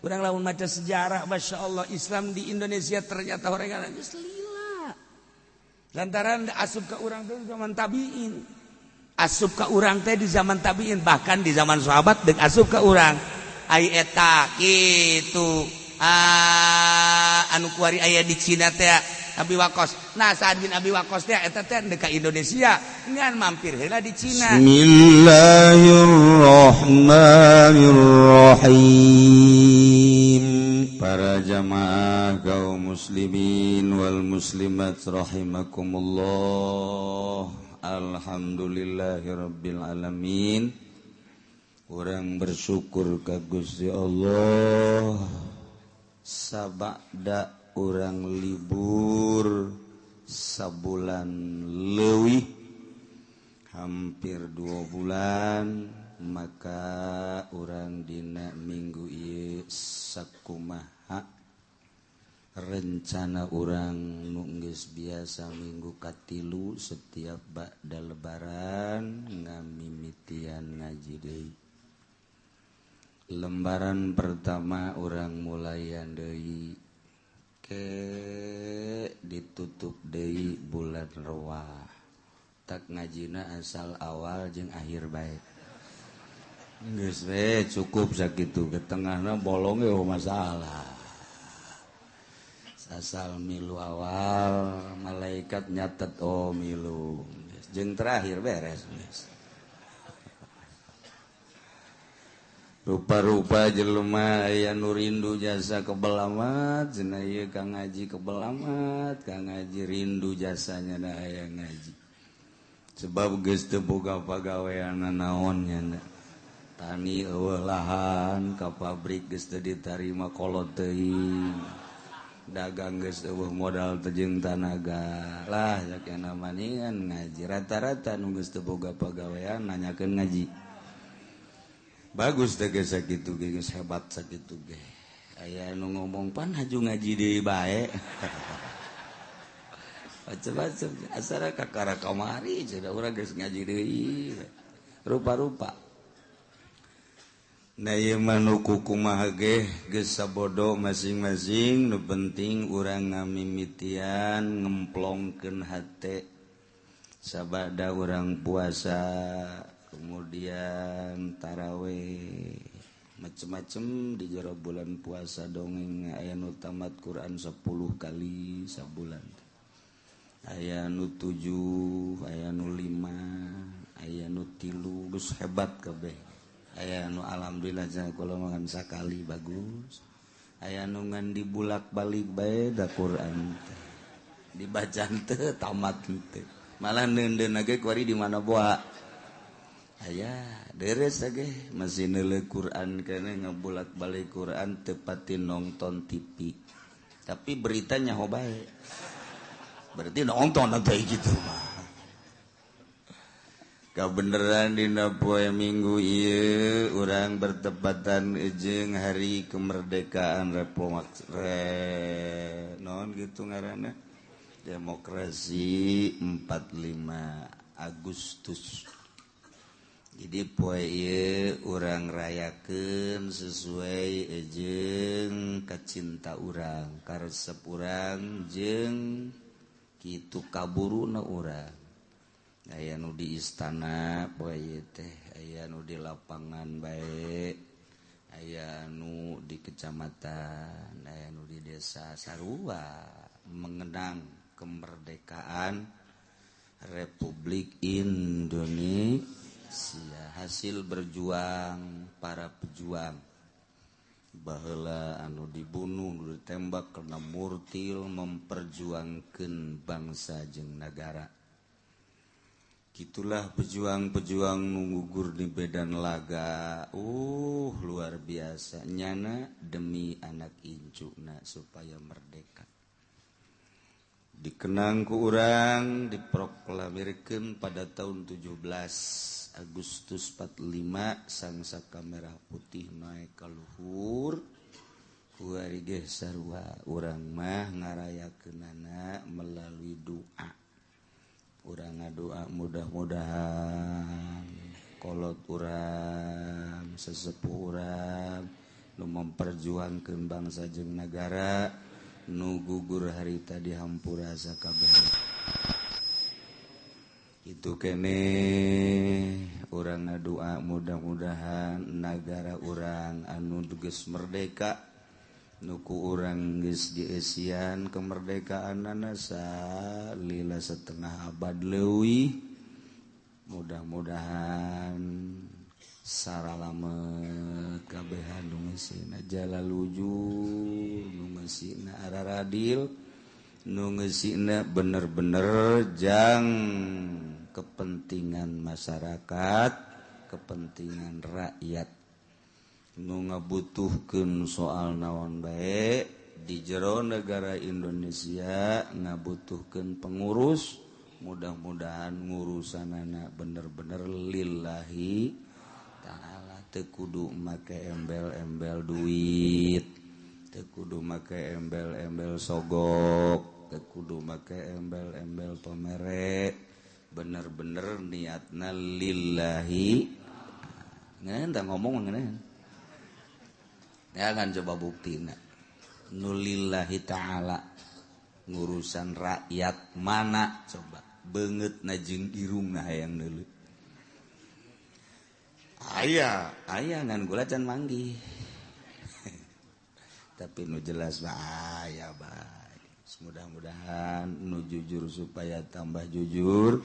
Urang lamun maca sejarah, Masya Allah, Islam di Indonesia ternyata orang geus lila. Lantaran asup ke urang teh zaman tabiin. Asup ke urang teh di zaman tabiin, bahkan di zaman sahabat deuk asup ke urang. Ai eta kitu. Ah, anu kuari aya di Cina teh Abi Waqqas. Nah, Sa'ad bin Abi Waqqas teh eta teh deuk ka Indonesia ngan mampir heula di Cina. Bismillahirrahmanirrahim. Para jamaah kaum muslimin wal muslimat rahimakumullah. Alhamdulillahirabbil alamin. Urang bersyukur ka Gusti Allah sabada urang libur sabulan leuwih, hampir 2 bulan, maka urang dina minggu ieu sakumaha rencana urang nu geus biasa minggu katilu setiap ba'da lebaran ngamimitian ngaji deui. Lembaran pertama urang mulayan deui ke ditutup deui bulan Rewah. Tak ngajina asal awal jeung akhir bae. Geus we cukup sakitu, ke tengahna bolong ge masalah. Asal milu awal, malaikat nyatet, oh milu. Jeung terakhir beres geus. Rupa-rupa jelema aya nu rindu jasa kebel amat cenah ieu ka ngaji, kebel amat ka ngaji, rindu jasanya da aya ngaji. Sebab geus teu boga pagawean naon nya, tani eueuh lahan, ka pabrik geus teu ditarima, kolot teuing, dagang geus eueuh modal teh jeung tanaga lah sakena maningan ngaji. Rata-rata nu geus teu boga pagawean nanyakeun ngaji. Bagus teh geus sakitu ge, geus hebat sakitu ge. Aya nu ngomong, "Pan haju ngaji deui bae." Macem-macem asara kakara kamari cenah urang geus ngaji deui. Rupa-rupa. Nah, ieu mah nu kumaha ge geus sabodo masing-masing, nu penting urang ngamimitian ngemplongkeun hate sabada urang puasa, kemudian taraweh macem-macem di jero bulan puasa. Dongeng aya nu tamat Quran 10 kali sabulan, aya nu 7, aya nu 5, aya nu 3, geus hebat kabeh. Aya nu alhamdulillah cenah kula mah ngan sakali bagus, aya nu ngan dibulak-balik bae da Quran teh dibaca teu tamat teu, malah neundeun ge kuari di mana boa aya deres ge masih neuleuh Quran keneh, ngabulak-balik Quran, teu pati nonton TV tapi beritanya ho bae, berarti nonton atau gitu mah. Kabeneran dina poe Minggu ieu urang bertepatan jeung hari kemerdekaan Republik re, non gitu ngaranna demokrasi 45 Agustus. Jadi poe ieu urang rayakeun sesuai jeung kacinta urang, karesep urang jeung kitu kaburuna urang. Aya nu di istana poe ieu teh, aya nu di lapangan bae, aya nu di kecamatan, aya nu di desa, sarua mengenang kemerdekaan Republik Indonesia, hasil berjuang para pejuang baheula anu dibunuh, nu ditembak karena murtil memperjuangkan bangsa jeung nagara. Gitulah pejuang-pejuang nu gugur di medan laga, luar biasa nyana demi anak incuna supaya merdeka. Dikenang ku urang diproklamirkeun pada tahun 17 Agustus 45, sang saka merah putih naik ka luhur. Kuari ge sarua urang mah ngarayakeunana melalui doa. Urang ngadoa mudah-mudahan kolot urang, sesepuh urang nu memperjuangkeun bangsa jeung nagara nu gugur harita dihampura sakabeh. Itu kene urang ngadua mudah-mudahan nagara urang anu geus merdeka nu ku urang geus dieusian kemerdekaanana salila setengah abad leuwih, mudah-mudahan saralamet kabehan nu ngeusina jalalujur, nu ngeusina araradil, nu ngeusina bener-bener jang kepentingan masyarakat, kepentingan rakyat. Nu ngabutuhkeun soal naon bae di jero negara Indonesia ngabutuhkeun pengurus, mudah-mudahan ngurusanana bener-bener lillahi ta'ala, teu kudu make embel-embel duit, teu kudu make embel-embel sogok, teu kudu make embel-embel pamere, bener-bener niatna lillahi. Ngeun tah ngomong ngeun. Ya kan coba buktina. Nu lillahi ta'ala ngurusan rakyat mana coba beungeutna jeung irungna hayang deuleu. Aya, aya ngan gula can manggih. Tapi nu jelas mah aya bae. Mudah-mudahan nu jujur supaya tambah jujur,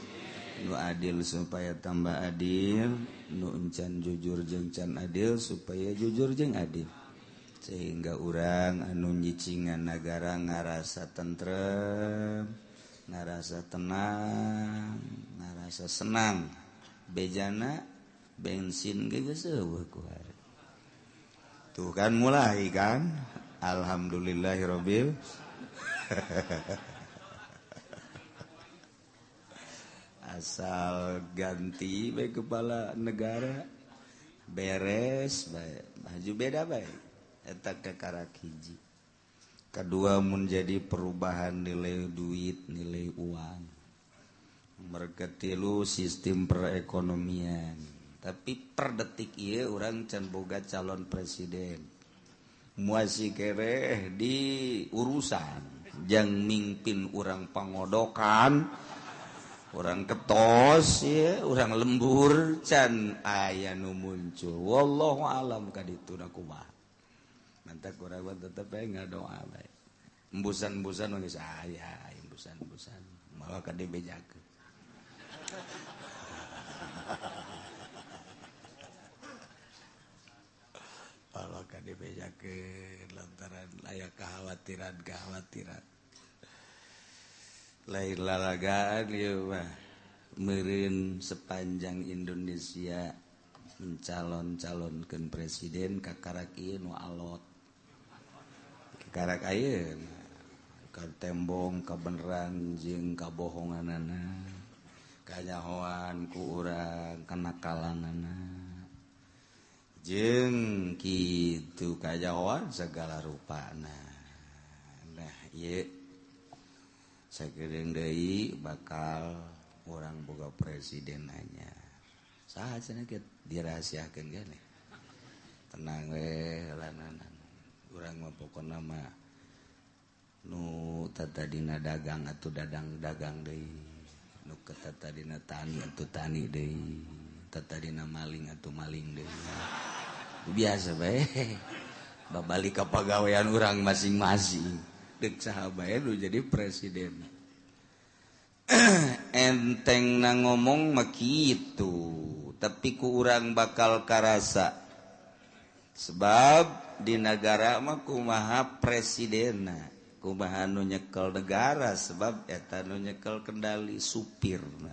nu adil supaya tambah adil, nu encan jujur jeung can adil supaya jujur jeung adil. Sehingga urang anu nyicingan nagara ngarasa tentrem, ngarasa tenang, ngarasa senang. Bejana bensin ge geus eueuh ku hari. Tuh kan mulai kan. Alhamdulillahirabbil. Asal ganti bae kepala negara beres bae, baju beda bae. Eta kakarak hiji. Kedua mun jadi perubahan nilai duit, nilai uang. Mereka tilu sistem perekonomian. Tapi per detik ieu urang can boga calon presiden. Muasi kereh di urusan jang mingpin urang pangodokan, urang ketos ya, urang lembur can aya nu muncul. Wallahu alam kaditu na kumaha. Mantak urang tetep bae ngadoa bae. Embusan-embusan geus aya, embusan-embusan mawa ka dibejakeun. Kalau ka dibejakeun lantaran aya kekhawatiran-kekhawatiran. Lain lalagaan ieu mah meureun sepanjang Indonesia mencalon-calonkeun presiden kakarak ieu nu alot. Kakarak ayeuna ka tembong kabeneran jeung kabohonganana, kanyahoan ku urang kenakalanana. Jeung kitu kajahoan segala rupana. Nah ieu sakedeung deui bakal urang boga presiden anyar. Saha cenah kieu dirahasiakeun geuning. Tenang we lananan. Urang mah pokona mah nu tatadina dagang atuh dagang-dagang deui, nu tatadina tani atuh tani deui, tatadina maling atuh maling deui. Biasa bae. Babalik ka pagawean urang masing-masing. Deuk saha bae nu jadi presiden. Enteng na ngomong mah kitu, tapi ku urang bakal karasa. Sebab di negara mah kumaha presidenna, kumaha nu nyekel negara, sebab eta nu nyekel kendali supirna.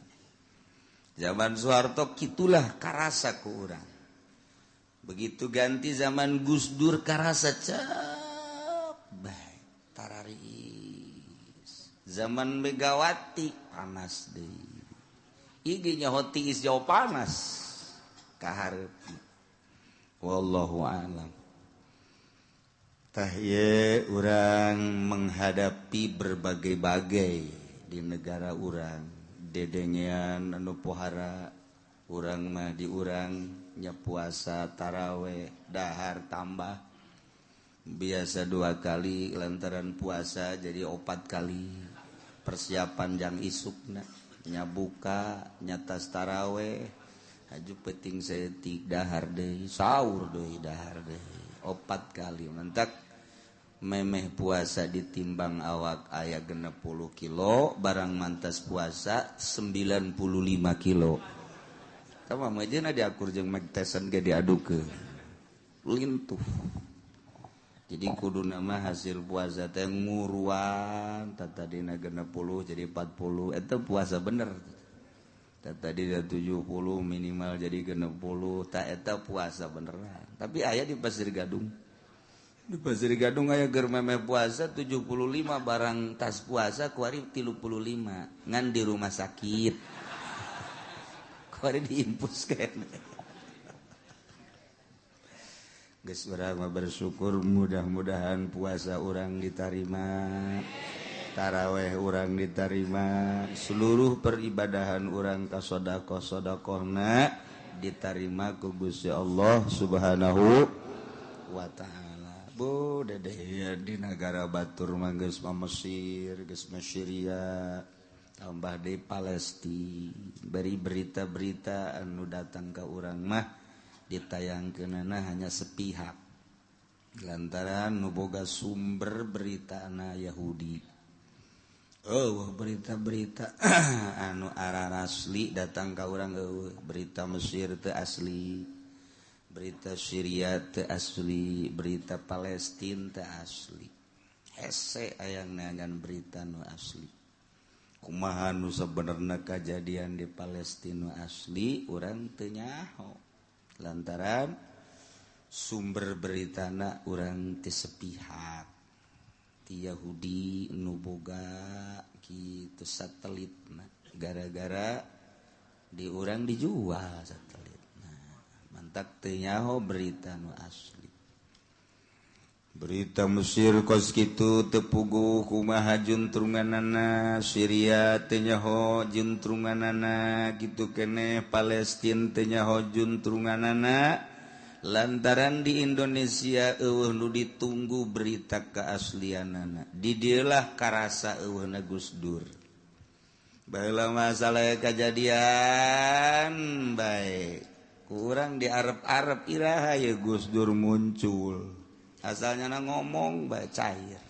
Zaman Soeharto kitulah karasa ku urang. Begitu ganti zaman Gus Dur karasa cep bae tararis. Zaman Megawati panas deui. Ieu ge nyaho tiis jauh panas kahareup. Wallahu a'lam. Tah ieu urang menghadapi berbagai-bagai di negara urang. Dedengean anu pohara urang mah di urang nya puasa taraweh dahar tambah Biasa 2 kali lantaran puasa jadi 4 kali. Persiapan jang isukna nya buka nya tas taraweh haju penting saeutik dahar deui sahur deui dahar deui 4 kali mentak memeh puasa ditimbang awak aya 60 kilo barang mantas puasa 95 kilo. Tama mah diakur jeung Mike Tyson ge diadukeun lintuh. Jadi kudu nama hasil puasa teh nguruan tadina 60 jadi 40 eta puasa bener. Tadina 70 minimal jadi 60 ta eta puasa beneran. Tapi aya di Pasir Gadung. Di Pasir Gadung aya keur memeh puasa 75 barang tas puasa kuari 35 ngan di rumah sakit. Kuari diimpus kene. Geus urang mah bersyukur mudah-mudahan puasa urang diterima, taraweh urang diterima, seluruh peribadahan urang ka sedekah-sedekahna diterima ku Gusti Allah Subhanahu wa taala. Bu dedeh di nagara batur mah geus mah Mesir, geus mah Syria, tambah deui Palestina. Beri berita-berita anu datang ka urang mah ditayangkeunana hanya sepihak lantaran nu boga sumber beritana Yahudi. Eueuh berita-berita anu ararasli datang ka urang eueuh berita Mesir teu asli, berita Syria teu asli, berita Palestina teu asli. Hese aya neangan berita nu asli. Kumaha nu sabenerna kajadian di Palestina nu asli urang teu nyaho. Lantaran sumber beritana urang teu sepihak ti Yahudi nu boga kitu satelitna gara-gara di urang dijual satelitna mantak teu nyaho berita nu asli. Berita Mesir kos kitu teu puguh kumaha juntrunganana, Syria teu nyaho juntrunganana kitu keneh, Palestina teu nyaho juntrunganana lantaran di Indonesia eueuh nu ditunggu berita keaslianana. Di dieu lah karasa eueuhna Gus Dur. Baheula masalah kajadian bae ku urang di Arab-Arab iraha ye Gus Dur muncul. Asalnya na ngomong bae cair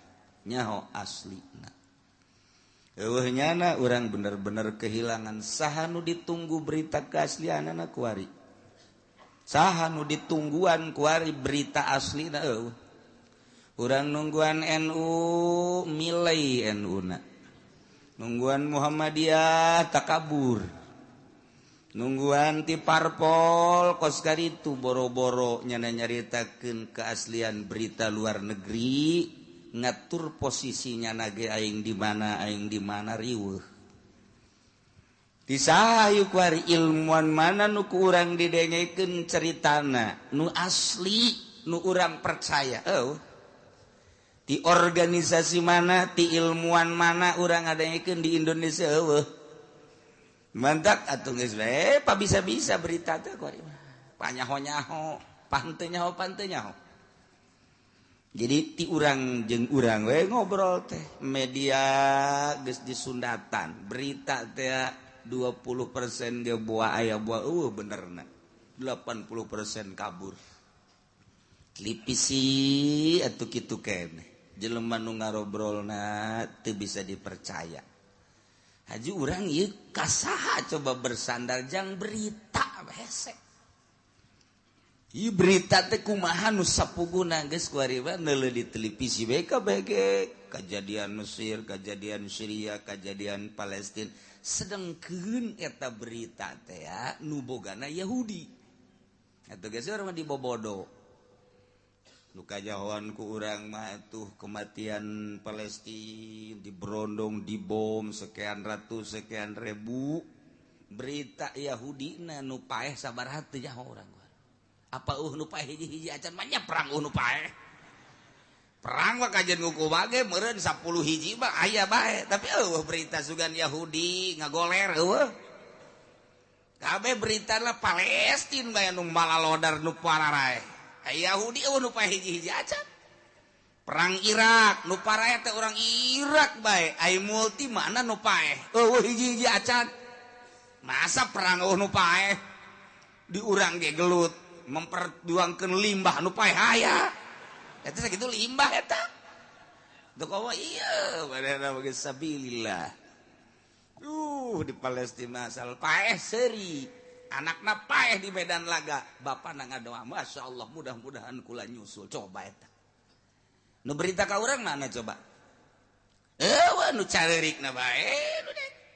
nyaho aslina. Eueuh nyana urang bener-bener kehilangan saha nu ditunggu berita keaslianana kuari. Saha nu ditungguan kuari berita aslina eueuh. Urang nungguan NU milai NU na. Nungguan Muhammadiyah takabur. Nungguan ti parpol kos karitu boro-boro nyana nyaritakeun keaslian berita luar negeri ngatur posisinya nage aing di mana riweuh. Ti saha yuk kuari ilmuwan mana nu ku urang didengekeun ceritana nu asli nu urang percaya eueuh. Ti organisasi mana ti ilmuwan mana urang ngadengekeun di Indonesia eueuh. Mantak atuh geus we pa bisa-bisa berita teh kuari mah. Panyaho-nyaho, panteu nyaho panteu nyaho. Jadi ti urang jeung urang we ngobrol teh media geus disundatan, berita teh 20% ge buah aya buah eueuh benerna. 80% kabur. Televisi atuh kitu keneh. Jelema nu ngarobrolna teu bisa dipercaya. Haji urang ieu kasaha coba bersandar jang berita hese. Ieu berita teh kumaha nu sapuguna geus kuari mah neuleuh di televisi we kabeh ge kajadian Mesir, kajadian Syria, kajadian Palestina. Sedengkeun eta berita teh ya nu bogana Yahudi. Eta geus urang mah dibobodo. Nu kajahoan ku urang mah tuh kematian Palestina diberondong dibom sekian ratus sekian ribu berita Yahudi na nu paeh sabaraha teu nyaho urang. Apa nu paeh hiji-hiji acan mah nya perang nu paeh. Perang mah kajian nguku bage meureun 10 hiji mah aya bae tapi eueuh berita sugan Yahudi ngagoler eueuh. Kabeh berita lah Palestina bae nu malalodar nu pararae. Yahudi eueuh nu paeh hiji-hiji acan. Perang Irak nu paraeh teh orang Irak bae, ai multi mana nu paeh? Eueuh hiji-hiji acan. Masa perang eueuh nu paeh? Di urang ge gelut memperjuangkeun limbah nu paeh aya. Eta sakitu limbah eta. Teu komo ieu badana bagi sabilillah. Di Palestina asal paeh seuri. Anakna paeh di medan laga, bapana ngadoa, Masya Allah mudah-mudahan kula nyusul. Coba eta. Nu berita ka urang mana coba? Eueuh nu careurikna bae nu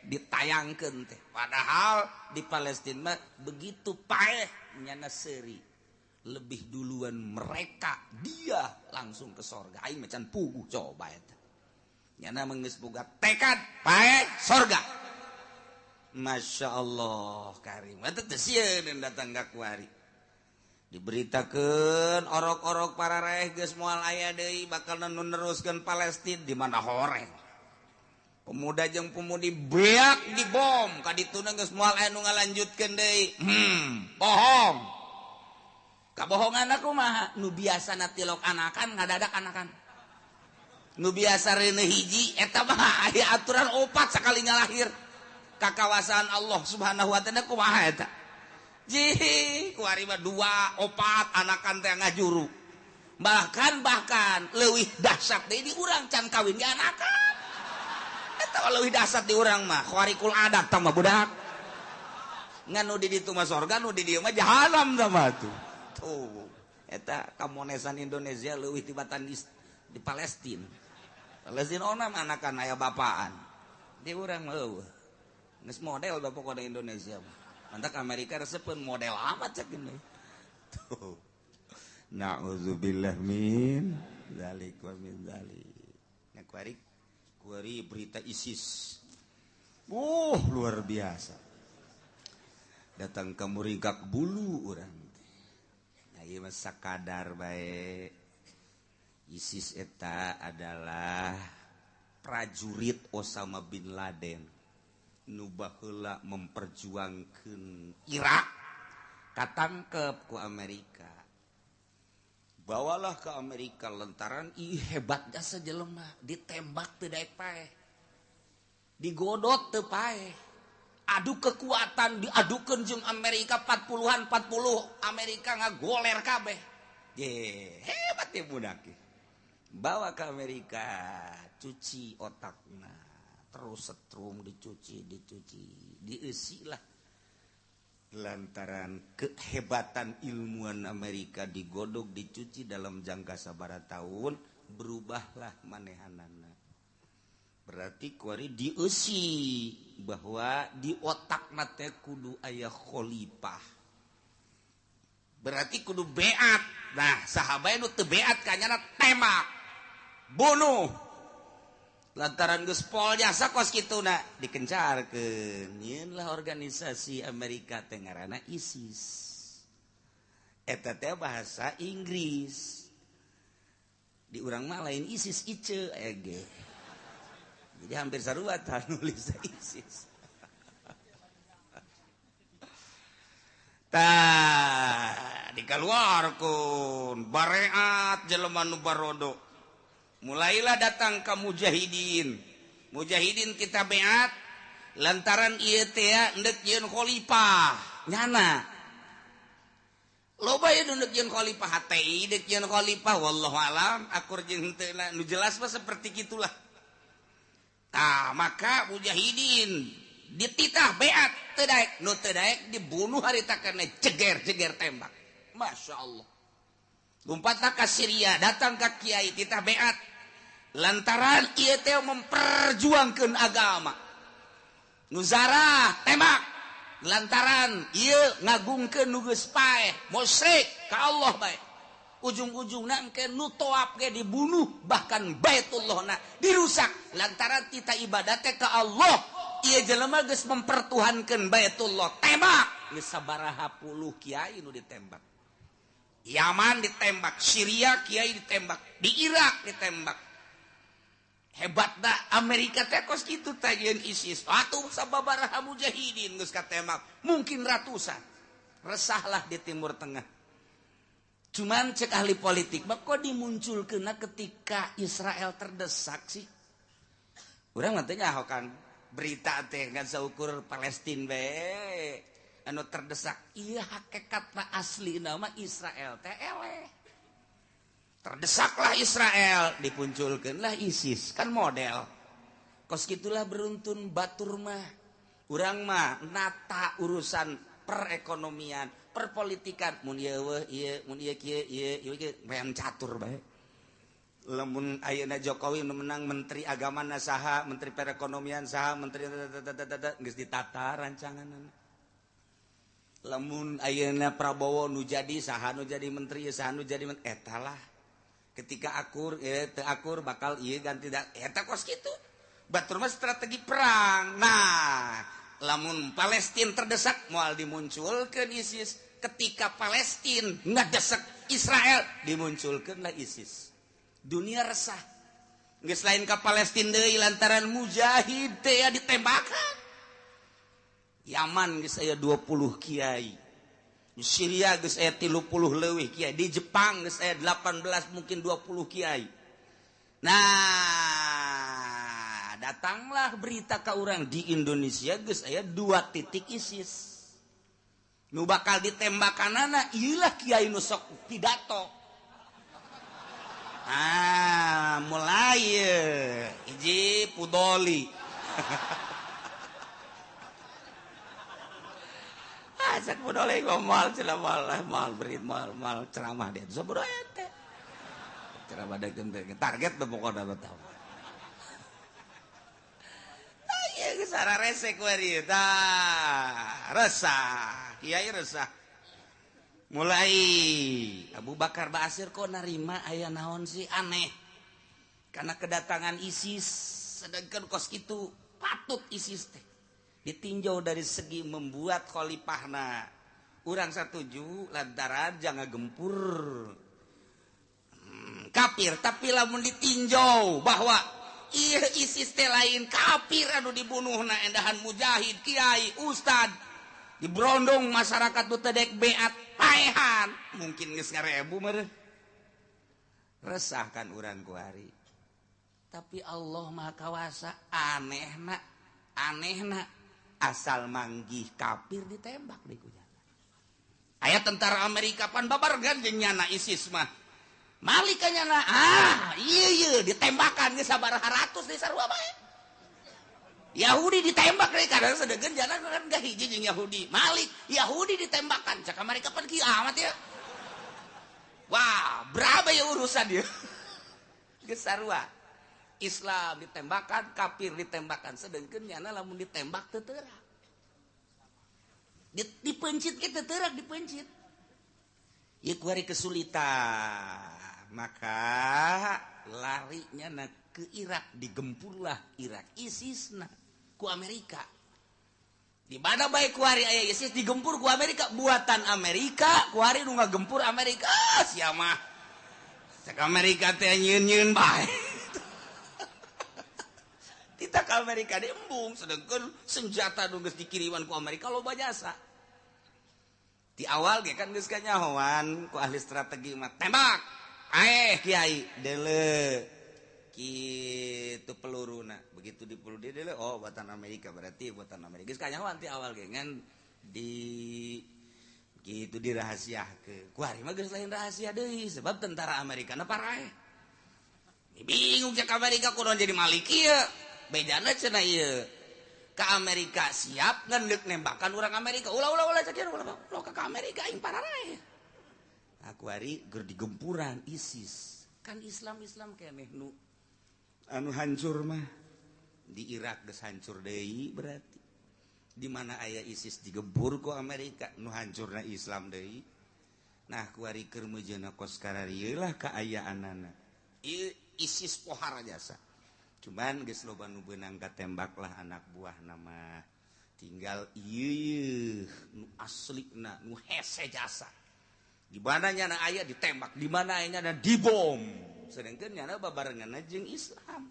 ditayangkeun teh. Padahal di Palestina mah begitu paeh nyana seuri. Lebih duluan mereka, dia langsung ke sorga. Aing mah can puguh coba eta. Nyana mah geus boga tekad paeh sorga. Masya Allah karim. Eta teh sieun datang ka kuari. Diberitakeun orok-orok para raeh geus moal aya deui bakal nu neruskeun Palestina di mana horeng. Pemuda jeung pemudi beak dibom ka dituna geus moal aya nu ngalanjutkeun deui. Bohong. Kabohongan kumaha? Nu biasana tilok anakan ngadadak anakan. Nu biasa reuneuh hiji eta mah aya aturan opat sakali ngalahir. Ka kawasaan Allah Subhanahu wa taala kumaha eta? Jih, kuari mah 2 4 anakan teh ngajuru. Bahkan leuwih dahsyat deui di urang can kawin ge anakan. Eta leuwih dahsyat di urang mah, khawarikul adat tah mah budak. Ngan nu di ditu mah sorga, nu di dieu mah jahanam tah mah tuh. Tuh, eta kamonesan Indonesia leuwih tibatan di Palestina. Palestina onam anakan aya bapaan. Di urang mah eueuh. Geus model da pokona Indonesia mah. Mantak Amerika resepeun model amat cek gini. Tuh. Na'udzubillah min dzalik wa min dzalik. Nah, kuari berita ISIS. Luar biasa. Datang ke muringkak bulu urang teh. Nah, ieu mah sakadar bae. ISIS eta adalah prajurit Osama bin Laden. Nu baheula memperjuangkeun Irak katangkep ku Amerika. Bawalah ke Amerika lantaran ih hebat jasa jelema, ditembak teu daek paeh. Digodot teu paeh. Adu kekuatan diadukeun jeung Amerika 40-an 40 Amerika ngagoler kabeh. Ye, hebat ya budak. Bawa ke Amerika, cuci otakna. Terus setrum dicuci, dieusi lah. Lantaran kehebatan ilmuwan Amerika digodok, dicuci dalam jangka sabaraha tahun, berubahlah manehanana. Berarti kuari dieusi bahwa di otakna teh kudu aya khalifah. Berarti kudu beat. Nah, sahabat nu teu beat kanyana tembak, bunuh. Lantaran geus pol jasa kos kituna dikencarkeun. Nyeun lah organisasi Amerika teh ngaranna ISIS. Eta teh bahasa Inggris. Di urang mah lain ISIS ice ege. Jadi hampir sarua tah nulis ISIS. Tah dikaluarkeun bareat jelema nu barodo. Mulailah datang ke mujahidin. Mujahidin kita beat lantaran ieu teh endek yeun khalifah. Nyana. Loba ieu endek yeun khalifah HTI, endek yeun khalifah wallahu alam akur jeung henteu nu jelas mah seperti kitulah. Tah maka mujahidin dititah beat teu daek, nu teu daek dibunuh harita kana jeger-jeger tembak. Masya Allah. Lompatlah ka Syria, datang ka kiai titah beat. Lantaran ieu teh memperjuangkeun agama. Nu zarah tembak. Lantaran ieu ngagungkeun nu geus paeh, musyrik ka Allah bae. Ujung-ujungna engke nu toap ge dibunuh, bahkan Baitullahna dirusak lantaran tita ibadat teh ka Allah. Ieu jelema geus mempertuhankeun Baitullah, tembak. Geus sabaraha puluh kiai nu ditembak. Yaman ditembak, Syria kiai ditembak, di Irak ditembak. Hebat dah Amerika teh kos kitu teh jeung ISIS. Atuh sababaraha mujahidin geus katembak, mungkin ratusan. Resahlah di Timur Tengah. Cuman cek ahli politik mah kok dimunculkeun ketika Israel terdesak sih. Urang mah teh nyaho kan berita teh ngan saukur Palestina bae anu terdesak. Iya hakikatna asli nama Israel teh eleh. Terdesaklah Israel, dipunculkeunlah ISIS kan model. Kos kitulah beruntun batur mah. Urang mah nata urusan perekonomian, perpolitikan mun ieu weuh ieu mun ieu kieu ieu ieu kieu main catur bae. Lamun ayeuna Jokowi nu menang menteri agama na saha, menteri perekonomian saha, menteri geus ditata rancanganna. Lamun ayeuna Prabowo nu jadi saha nu jadi menteri saha nu jadi menteri eta lah. Ketika akur teu akur bakal ieu ganti eta kos kitu. Batur mah strategi perang. Nah, lamun Palestina terdesak moal dimunculkeun ISIS. Ketika Palestina ngadesak Israel dimunculkeunlah ISIS. Dunia resah. Geus lain ka Palestina deui lantaran mujahid teh ya ditembakan. Yaman geus aya 20 kiai. Di Syria geus aya 30 leuwih kiai. Di Jepang geus aya 18 mungkin 20 kiai. Nah, datanglah berita ka urang di Indonesia geus aya 2 titik ISIS. Nu bakal ditembakanana ieu lah kiai nu sok pidato. Ah, mulai hiji Pudoli. Ah, cek Pudoli moal cenah moal moal berit moal moal ceramah dia. Sabodo ente. Ceramah deuk target teh pokona mah tahu. Tah ieu geus ararese ku ieu tah. Resah, kiai resah. Mulai Abu Bakar Ba'asyir kok narima aya naon sih aneh. Karena kedatangan ISIS sedangkan kos kitu patut ISIS teh ditinjau dari segi membuat khalifahna. Urang satuju lantaran jangan gempur kafir, tapi lamun ditinjau bahwa ieu ISIS teh lain kafir anu dibunuhna endahan mujahid, kiai, ustad dibrondong masyarakat nu teu dek beat paehan mungkin geus ngarebu meureun. Resah kan urang kuari. Tapi Allah Maha Kawasa anehna anehna asal manggih kafir ditembak deui ku jana. Aya tentara Amerika pan babargan jeung nyana ISIS mah. Malik ka nyana ah ieu ieu ditembakan geus sabaraha ratus deui sarua bae. Yahudi ditembak deui kadang sedegeun jana kan gak hiji jeung Yahudi. Malik Yahudi ditembakan cak Amerika pan kieu amat ya. Wah, berapa ya urusan dia. Geus sarua. Islam ditembakan, kafir ditembakan, sedengkeun nyana lamun ditembak teu teurak. Dipencit ge teu teurak dipencit. Ieu kuari kesulitan. Maka larinya na ke Irak, digempurlah Irak ISIS na ku Amerika. Di mana bae kuari aya ISIS digempur ku Amerika, buatan Amerika, kuari nu ngagempur Amerika. Ah, sia mah. Cek Amerika teh nyieun-nyieun bae. Kita ke Amerika diembung, sedangkan senjata nu geus dikiriman ku Amerika loba jasa. Di awal ge kan geus kanyahoan ku ahli strategi mah tembak. Aeh kiai deuleu kitu peluruna. Begitu di peluru dia deuleu oh buatan Amerika berarti buatan Amerika. Geus kanyahoan ti awal ge ngan di kitu dirahasiakeun. Kuari mah geus lain rahasia deui sebab tentara Amerika na paraeh. Bingung cek Amerika kudu jadi malik ieu. Bejana cenah ieu. Ka Amerika siap ngan deuk nembakan urang Amerika. Ulah ulah ulah cek ulah ulah ka Amerika aing pararaeh. Aku hari ger digempuran ISIS. Kan Islam-Islam keneh nu anu hancur mah. Di Irak geus hancur deui berarti. Di mana aya ISIS digempur ku Amerika nu hancurna Islam deui. Nah kuari keur meujeuhna kos kararieu lah kaayaanana. Ieu ISIS pohara jasa. Cuman geus loba nu beunang katembak lah anak buah nama. Tinggal ieu nu aslina nu hese jasa. Di mana nyana aya ditembak, di mana aya nyana dibom. Sedangkan nyana babarengan jeung Islam.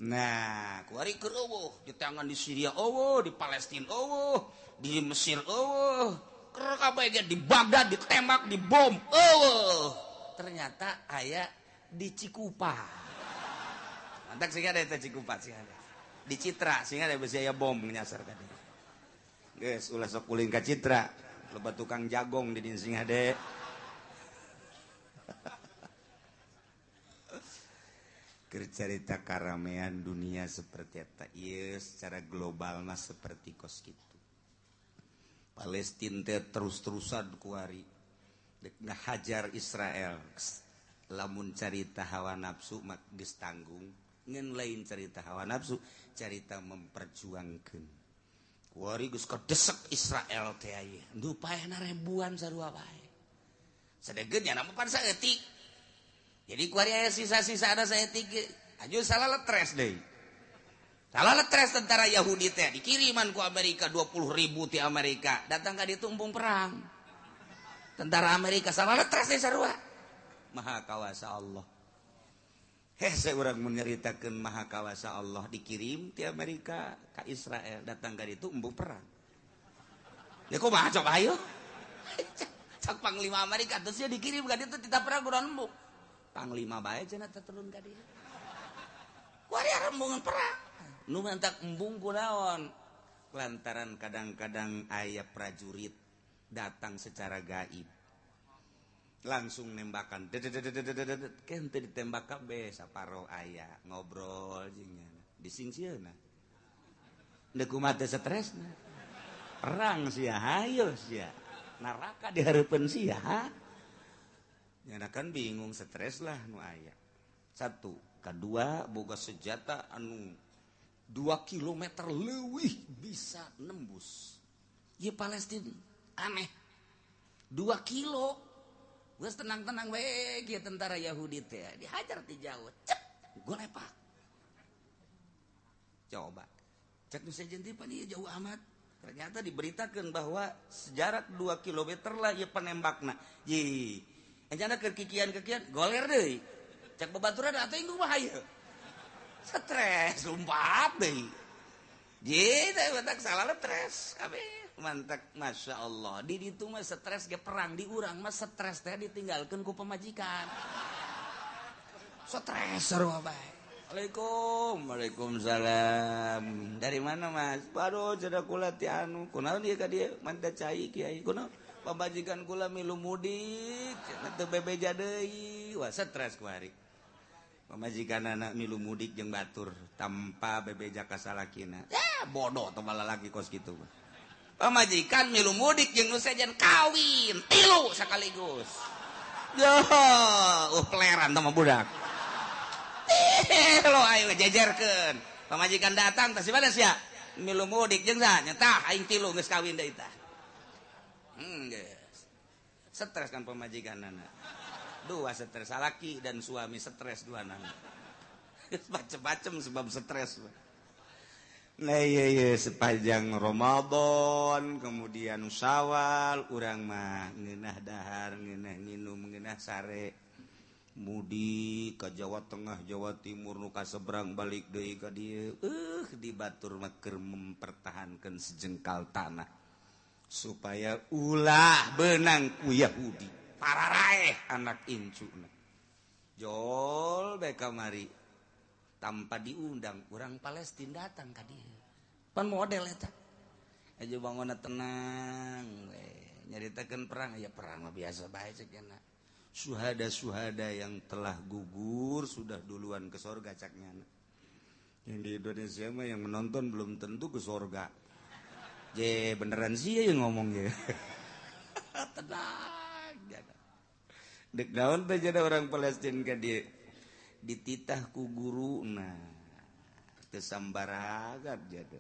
Nah, kuari keur eueuh, di tangan di Syria eueuh, di Palestina eueuh, di Mesir eueuh. Kabeh di Baghdad ditembak, dibom. Eueuh. Ternyata aya di Cikupa. Mantak sih ada eta Cikupa sih ada. Di Citra sih ada besi aya bom nyasar ka dieu. Geus ulah sok ulin ka Citra. Loba tukang jagong di dieu sing hade. Keur carita karamean dunia seperti eta ieu secara global mah seperti kos kitu. Palestina teh terus-terusan kuari dek ngahajar Israel. Lamun carita hawa nafsu mah geus tanggung, ngan lain carita hawa nafsu, carita memperjuangkeun. Kuari geus kadesek Israel teh aya. Nu paehna ribuan sarua bae. Sadegeun nya mah pan saeutik. Jadi kuari aya sisa-sisa ada saeutik aju salah letres deui. Salah letres tentara Yahudi teh dikiriman ku Amerika 20.000 ti Amerika datang ka ditu embung perang. Tentara Amerika salah letres teh sarua. Maha kawasa Allah. Hese urang mun nyaritakeun maha kawasa Allah dikirim ti Amerika ka Israel datang ka ditu embung perang. Ya kumaha coba ayo. Cak panglima Amerika terus dia dikirim ka ditu tita perang urang embung. Panglima bae cenah teh turun ka dieu. Kuari embungan perang. Nu mantak embung kunaon lantaran kadang-kadang aya prajurit datang secara gaib langsung nembakan kan teu ditembak kabeh saparo aya ngobrol jeung nyana disingsieuna deuk kumaha teh stresna perang sia hayo sia neraka dihareupeun sia nyana kan bingung stres lah nu aya. Satu, kedua boga senjata anu 2 kilometer leuwih bisa nembus. Ieu Palestina aneh. 2 kilo. Geus tenang-tenang we kieu tentara Yahudi teh dihajar ti jauh. Cep, golepak. Coba. Cek nu sejen teh pan ieu jauh amat. Ternyata diberitakeun bahwa sejarak 2 kilometer lah ieu penembakna. Ye. Encana keur kikian-kikian goler deui. Cek babaturan atuh inggung mah hayu. Stres lompat deui. Jadi mantak salah stres kabeh. Mantak Masya Allah. Di ditu mah stres ge perang, di urang mah stres teh ditinggalkeun ku pamajikan. Stres sarua bae. Waalaikum, waalaikumsalam. Dari mana Mas? Baru cenah kula ti anu. Kunaon ieu ka dieu? Manta cai kiai. Kunaon? Pamajikan kula milu mudik, cenah teu bebeja deui. Wah stres ku hari. Pamajikan anak milu mudik jeung batur tanpa bebeja ka salakina. Ya bodoh teh lalaki kos kitu. Pamajikan milu mudik jeung nu sejen kawin tilu sekaligus. Yo, peleran teh mah budak. Lo ayo jejerkeun. Pamajikan datang tah si mana sia? Milu mudik jeung saha? Nya tah aing tilu geus kawin deui tah. Geus. Stres kan pamajikanana. Dua stres salaki dan suami stres dua nana. Macem-macem sebab stres. Nah iya, iya, sepanjang Ramadan kemudian Syawal urang mah ngeunah dahar, ngeunah nginum, ngeunah sare. Mudik ka Jawa Tengah, Jawa Timur nu kaseberang balik deui ka dieu. Di batur mah keur mempertahankan sejengkal tanah supaya ulah beunang ku Yahudi. Pararaeh anak incuna. Jol bae kamari tanpa diundang urang Palestina datang ka dieu. Pan model eta. Aja bangunna tenang we. Nyaritakeun perang ya perang mah biasa bae cek nya. Suhada-suhada yang telah gugur sudah duluan ke sorga cak nyana. Yang di Indonesia mah yang menonton belum tentu ke sorga. Je beneran sih yang ngomong ya. Tenang. Dek naon teh jadi orang Palestina ka dieu dititah ku guruna teu sambaragat jadi.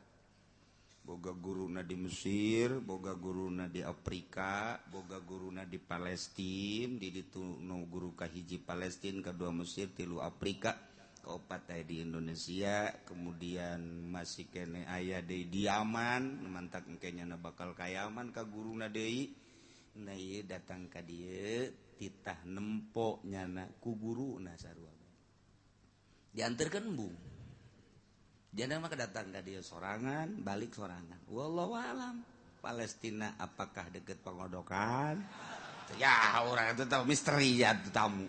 Boga guruna di Mesir, boga guruna di Afrika, boga guruna di Palestina, di ditu nu guru kahiji Palestina, kadua Mesir, tilu Afrika, kaopat aya di Indonesia, kemudian masih kene aya deui di Yaman, mantak engke nyana bakal ka Yaman ka guruna deui. Nah ieu datang ka dieu titah nempo nyana ku guruna sarua. Dianterkeun embung. Dia mah datang ka dieu sorangan, balik sorangan. Wallahu alam. Palestina apakah deket Pangodokan? Ya orang itu tahu misteri ya tamu.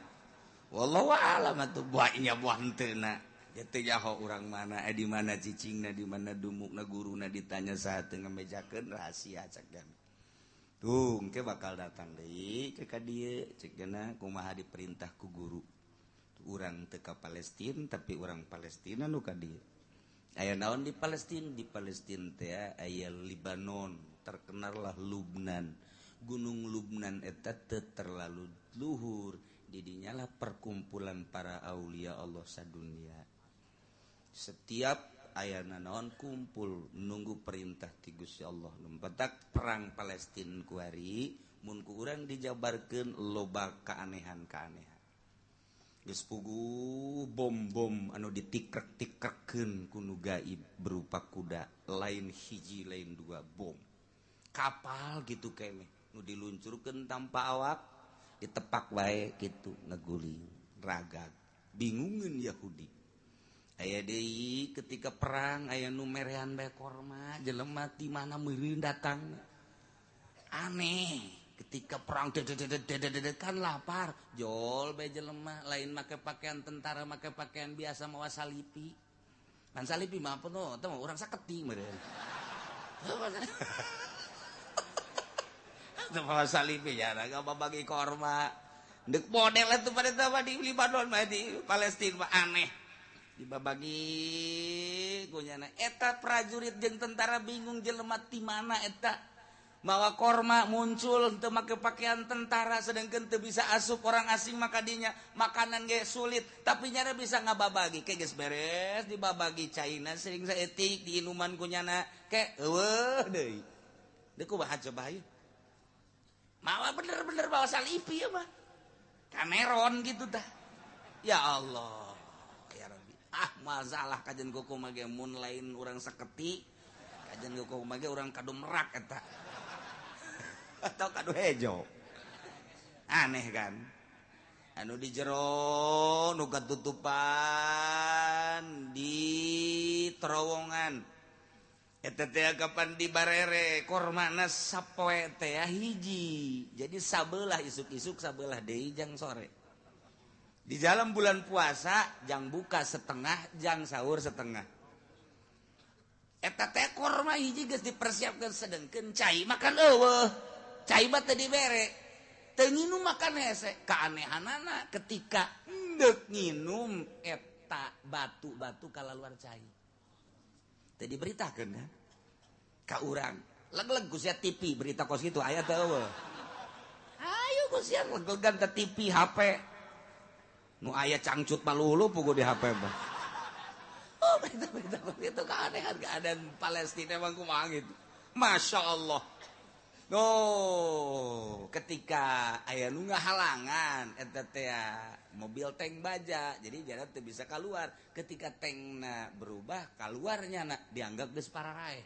Wallahu a'lam atuh buahnya buah henteu na. Ya teu nyaho urang mana di mana cicingna di mana dumukna guruna ditanya saha teu ngamejakeun rahasia cek jami. Tuh engke bakal datang deui ke ka dieu cek geuna kumaha diperintah ku guru. Urang teu ka Palestina tapi urang Palestina nu ka dieu. Aya naon di Palestina? Di Palestina teh aya Libanon, terkenallah Lubnan. Gunung Lubnan eta teu terlalu luhur, didinyalah perkumpulan para aulia Allah sadunia. Setiap ayana naon kumpul nunggu perintah ti Gusti Allah. Lumpetak perang Palestina kuari mun ku urang dijabarkeun loba keanehan-keanehan. Geus puguh bom-bom anu ditikrek-tikrekeun ku nu gaib berupa kuda, lain hiji lain dua bom. Kapal gitu keneh nu diluncurkeun tanpa awak ditepak wae kitu ngeguling ragag bingungeun Yahudi. Aya deui ketika perang aya nu merean bae korma jelema ti mana meureun datang. Aneh. Ketika perang kan lapar jol bae jelema lain make pakaian tentara make pakaian biasa mawa salipi. Pan salipi mah apa no teh urang saketi meureun. Teu mawa salipi ya raga babagi korma. Deuk model atuh pada teh di Libanon mah di Palestina mah aneh. Dibabagi kunyana eta prajurit jeung tentara bingung jelema ti mana eta. Mawa korma muncul teu make pakaian tentara sedangkan teu bisa asup orang asing maka dinya makanan ge sulit tapi nyana bisa ngababagi ke geus beres dibabagi caina sering saeutik diinuman ku nyana ke eueuh deui deui kumaha coba hayu mawa bener-bener bawa salipi ya mah kameron gitu tah ya Allah ya Rabbi ah masalah kajian kuku mah ge mun lain urang saketi kajian kuku mah ge urang kadu merak eta atau kadu hejo aneh kan anu di jero nu katutupan di terowongan eta teh kapan di barere kormana sapoe teh hiji jadi sabelah isuk-isuk sabelah deui jang sore di dalam bulan puasa jang buka setengah jang sahur setengah eta teh korma hiji geus dipersiapkeun sedengkeun cai makan eueuh cai mah teu dibere teu nginum makan hese keanehanana ketika endek nginum eta batu-batu kalaluar cai teu diberitakeun kan ka urang leg-leg ku sia TV berita kos kitu aya teu eueuh ayo ku sia leg-legan teh TV HP nu aya cangcut malulu puguh di HP mah. Oh berita-berita itu keanehan keadaan Palestina emang kumaha gitu Masya Allah. Oh, ketika aya nu ngahalangan eta teh mobil tank baja, jadi jalan teu bisa keluar. Ketika tankna berubah, keluarnya na dianggap geus pararaeh.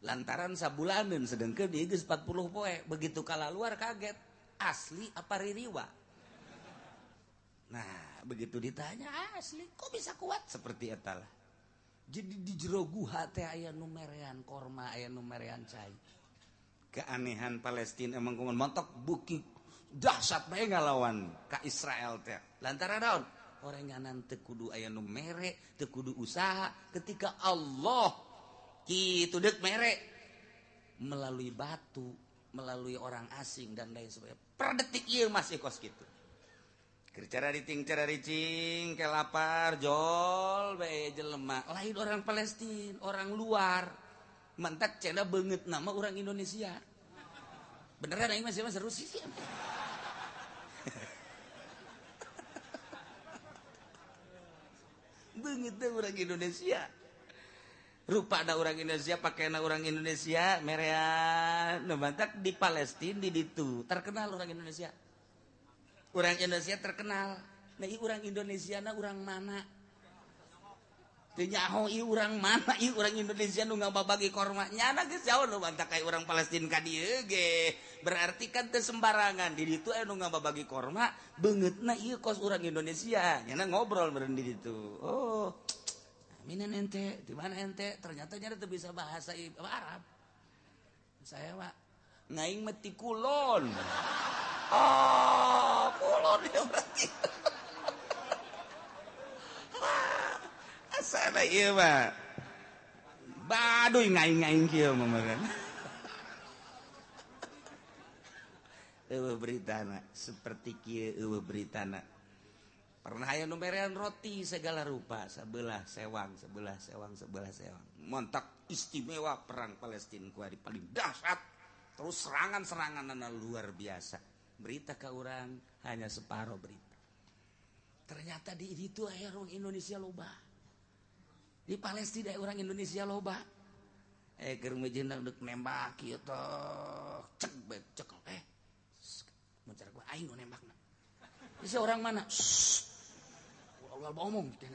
Lantaran sabulaneun sedengkeun ieu geus 40 poe, begitu kalaluar kaget, asli apa ririwa? Nah, begitu ditanya asli, kok bisa kuat seperti eta lah. Jadi di jero guha teh aya nu merean korma, aya nu merean cai. Keanehan Palestina emang kumaha montok buki dahsyat bae ngalawan ka Israel teh. Lantaran naon? Orenganan teu kudu aya nu mere, teu kudu usaha ketika Allah kitu deuk mere melalui batu, melalui orang asing dan lain sebagainya. Per detik ieu masih kos kitu. Keur carariting cararicing ke lapar jol bae jelema, lain orang Palestina, orang luar. Mantak cena banget nama orang Indonesia. Beneran aing masih seru sih. Banget orang Indonesia. Rupa ada orang Indonesia, pakaian orang Indonesia, merean. Nu mantak di Palestina di ditu terkenal orang Indonesia. Orang Indonesia terkenal. Nah, ieu orang Indonesia na orang mana? Teu nyaho ieu urang mana ieu urang Indonesia nu ngababagi korma nyana geus jauh nu bantak ka urang Palestina ka dieu ge berarti kan teu sembarangan di ditu aya nu ngababagi korma beungeutna ieu kos urang Indonesia nyana ngobrol meureun di ditu oh minen ente di mana ente ternyata nyana teu bisa bahasa Arab. Saya mah ngaing mah ti kulon. Oh, kulon ya berarti. Asana ieu mah. Baduy ngaing-ngaing kieu mah meureun. Eueuh beritana seperti kieu eueuh beritana. Pernah aya nu merean roti segala rupa, sebelah sewang, sebelah sewang, sebelah sewang. Montak istimewa perang Palestina kuari paling dahsyat. Terus serangan-seranganna luar biasa. Berita ka urang hanya separo berita. Ternyata di itu aya orang Indonesia loba. Di Palestina orang Indonesia loba. Keur mejeuna deuk nembak kieu teh cek bet cek mun cara gua aing nu nembakna. Bisa orang mana? Ulah omong teh.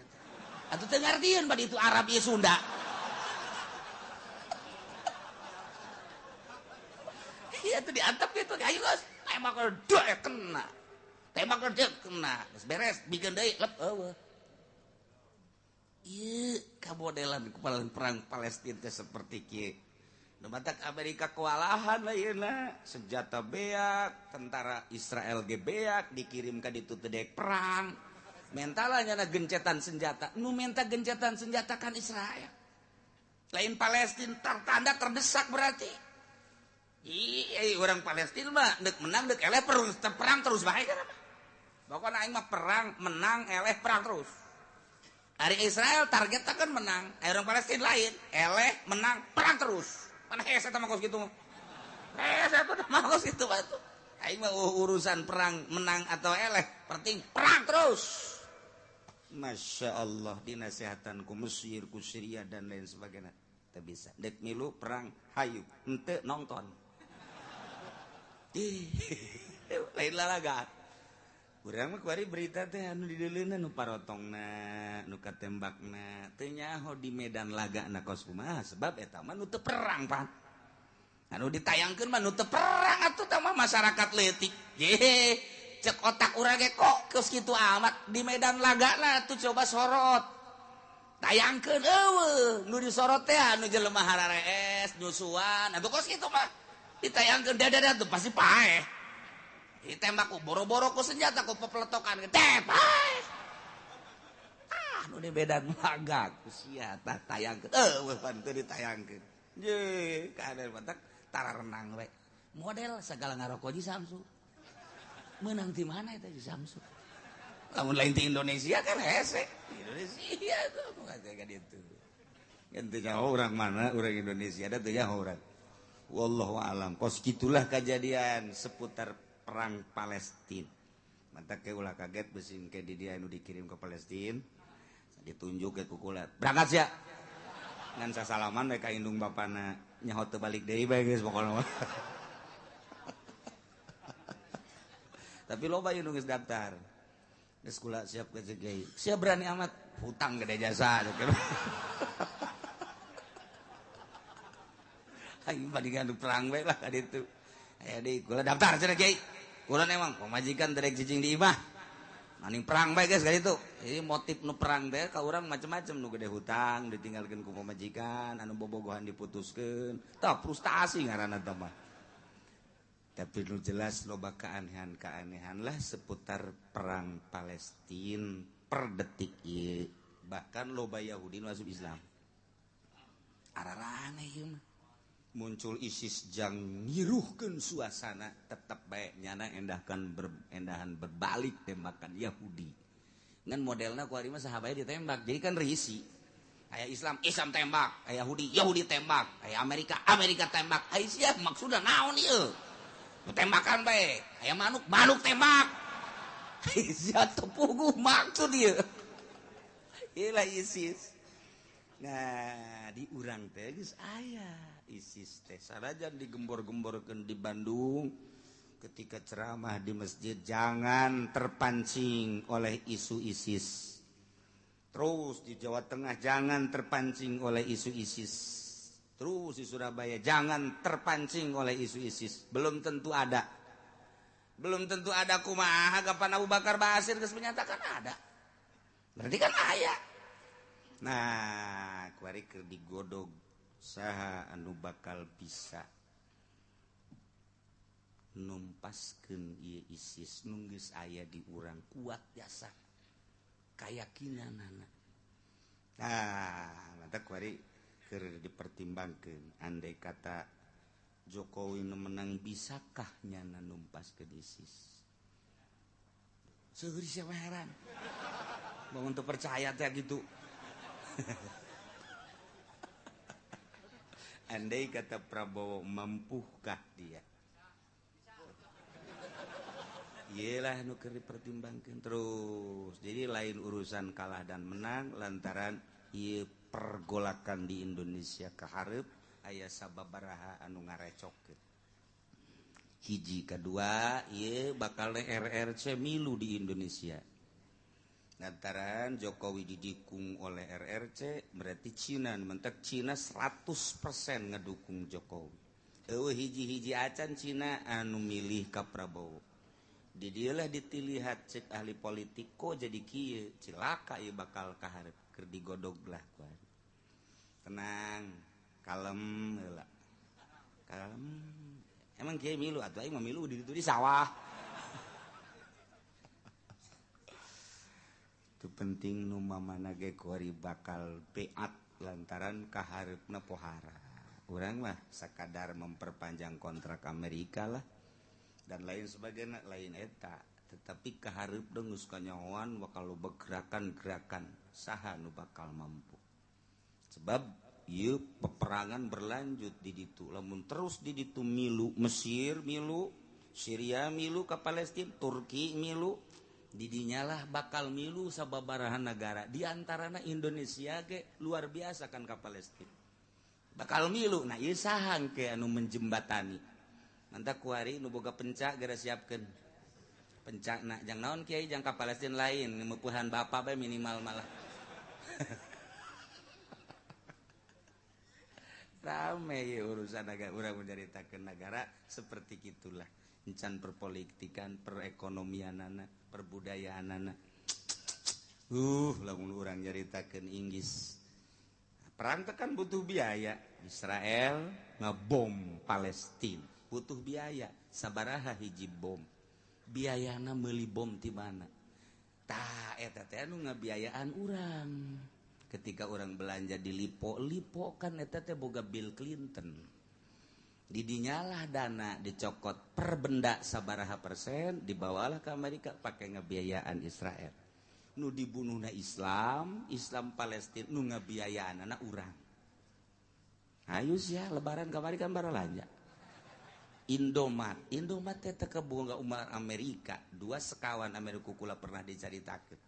Atuh teu ngartieun bad itu Arab ieu Sunda. Iya tuh diantep gitu, ayo guys, tembak dek kena. Tembak dek kena. Geus beres bikin deui lep eueuh. Ieu kamodelan kepala perang Palestina teh seperti kieu. Nu matak Amerika kewalahan lainna, senjata beak, tentara Israel ge beak dikirim ka ditu teu dek perang. Mentalanya na gencetan senjata. Nu menta gencetan senjata kan Israel. Lain Palestina tertanda terdesak berarti. Iya, orang Palestina mah dek menang dek eleh perang terus bae kan. Pokokna aing mah perang menang eleh perang terus. Ari Israel targetnya kan menang, orang Palestina lain eleh menang perang terus. Mana hese eta mah kos kitu mah. Hese eta mah kos kitu batu. Aing mah urusan perang menang atau eleh, penting perang terus. Masya Allah dinasehatan ku Mesir, ku Syria dan lain sebagainya. Teu bisa. Dek milu perang hayu, henteu nonton. Lain lalaga. Urang mah kuari berita teh anu dideuleuna nu parotongna, nu katembakna, teu nyaho di medan lagana kos kumaha sebab eta mah nu teu perang pan. Anu ditayangkeun mah nu teu perang atuh tah mah masyarakat leutik. Ye, cek otak urang ge kok geus kitu amat di medan lagana atuh coba sorot. Tayangkeun eueuh nu disorot teh anu jelema hararees, nyusuan, atuh kos kitu mah. Ditayangkeun dadah tuh pasti paeh. Ditembak ku boro-boro ku senjata ku pepeletokan teh paeh. Ah nu di medan laga ku sia tah tayangkeun eueuh pan teu ditayangkeun. Ye, kader batak tara renang we. Model segala ngaroko di Samsu. Menang di mana eta di Samsu? Lamun lain di Indonesia kan hese. Indonesia tuh bukan ka ditu. Kan teu nyaho urang mana, urang Indonesia da teu nyaho urang. Wallahu alam. Kos gitulah kejadian seputar perang Palestina. Mantak ke ulah kaget besing ke di dia nu dikirim ke Palestina. Ditunjuk ke kukulat. Berangkat sia. Ngan sasalaman we ka indung bapana nyaho teu balik deui bae geus pokona. Tapi loba ieu nu geus daftar. Geus kula siap ke kiai. Sia berani amat hutang gede jasa. Aing bandingan perang we lah ka ditu. Aya deui kula daftar cenah kiai. Kula emang pamajikan terek cicing di imah. Maning perang bae geus ka ditu. Jadi motif nu perang teh ka urang macem-macem nu gede hutang ditinggalkeun ku pamajikan, anu bobogohan diputuskeun. Tah frustasi ngaranna teh mah. Tapi nu jelas loba keanehan-keanehan lah seputar perang Palestina per detik ieu. Bahkan loba Yahudi nu asup Islam. Araraneh ieu mah. Muncul ISIS jang ngiruhkeun suasana tetep bae nyana endahkan endahan berbalik tembakan Yahudi. Ngan modelna ku ari mah saha bae ditembak. Jadi kan risi. Aya Islam, Islam tembak, aya Yahudi, Yahudi tembak, aya Amerika, Amerika tembak. Ai sia maksudna naon ieu? Tembakan bae, aya manuk, manuk tembak. Sia teu puguh maksud ieu. Ieu lah ISIS. Nah, di urang teh geus aya ISIS teh sanajan digembor-gemborkeun di Bandung ketika ceramah di masjid jangan terpancing oleh isu ISIS. Terus di Jawa Tengah jangan terpancing oleh isu ISIS. Terus di Surabaya jangan terpancing oleh isu ISIS. Belum tentu ada. Belum tentu ada kumaha kapan Abu Bakar Basir geus menyatakan ada. Berarti kan aya. Nah, kuari keur digodog saha anu bakal bisa. Numpaskeun ieu ISIS nu geus aya di urang kuat jasa kayakinanana. Nah, mantap kuari keur dipertimbangkeun andai kata Jokowi nu menang bisakah nyana numpaskeun ISIS? Seueur siapa heran. Bangun teu percaya teh gitu. Andai kata Prabowo mampukah dia? Iyalah nu keur dipertimbangkeun terus. Jadi lain urusan kalah dan menang lantaran ieu pergolakan di Indonesia kahareup aya sababaraha anu ngarecokkeun. Hiji kedua ieu bakal RRC milu di Indonesia. Lantaran Jokowi didukung oleh RRC berarti Cina mentek Cina 100% ngedukung Jokowi. Eueuh hiji-hiji acan Cina anu milih ka Prabowo. Di dialah ditilihat cek ahli politik kok jadi kieu cilaka ieu bakal kaharep keur digodog lah ku. Tenang, kalem heula. Kalem. Emang kieu milu atuh aing mah milu di ditu di sawah. Itu penting nu mamana ge kuari bakal beat lantaran kahareupna pohara. Urang mah sakadar memperpanjang kontrak Amerika lah dan lain sebagainya lain eta, tetapi kahareup geus kanyahoan bakal loba gerakan-gerakan saha nu bakal mampu. Sebab ieu peperangan berlanjut di ditu, lamun terus di ditu milu Mesir milu, Syria milu ka Palestina, Turki milu, didinyalah bakal milu sababaraha negara di antarana Indonesia ge luar biasa kan ka Palestina. Bakal milu, nah ieu saha ke anu menjembatani. Mantap kuari nu boga pencak geura siapkeun. Pencakna jang naon kiai jang ka Palestina lain mepuhan bapak bae minimal malah. Rame ye urusan agak urang menceritakeun negara seperti gitulah. Encan perpolitikan, perekonomianana, perbudayaanana. Lamun urang nyaritakeun Inggris. Perang teh kan butuh biaya. Israel ngebom Palestina. Butuh biaya, sabaraha hiji bom. Biayana meuli bom ti mana? Tah eta teh anu ngabiayaan urang. Ketika orang belanja di Lipo, Lipo kan eta teh boga Bill Clinton. Didinyalah dana dicokot per benda sabaraha persen dibawalah ke Amerika pakai ngabiayaan Israel. Nu dibunuhna Islam, Islam Palestina nu ngabiayaanana urang. Ayo sia lebaran kamari kan baralanja. Indomat, Indomat teh teu kaboga umat Amerika, dua sekawan Amerika kula pernah dicaritakeun.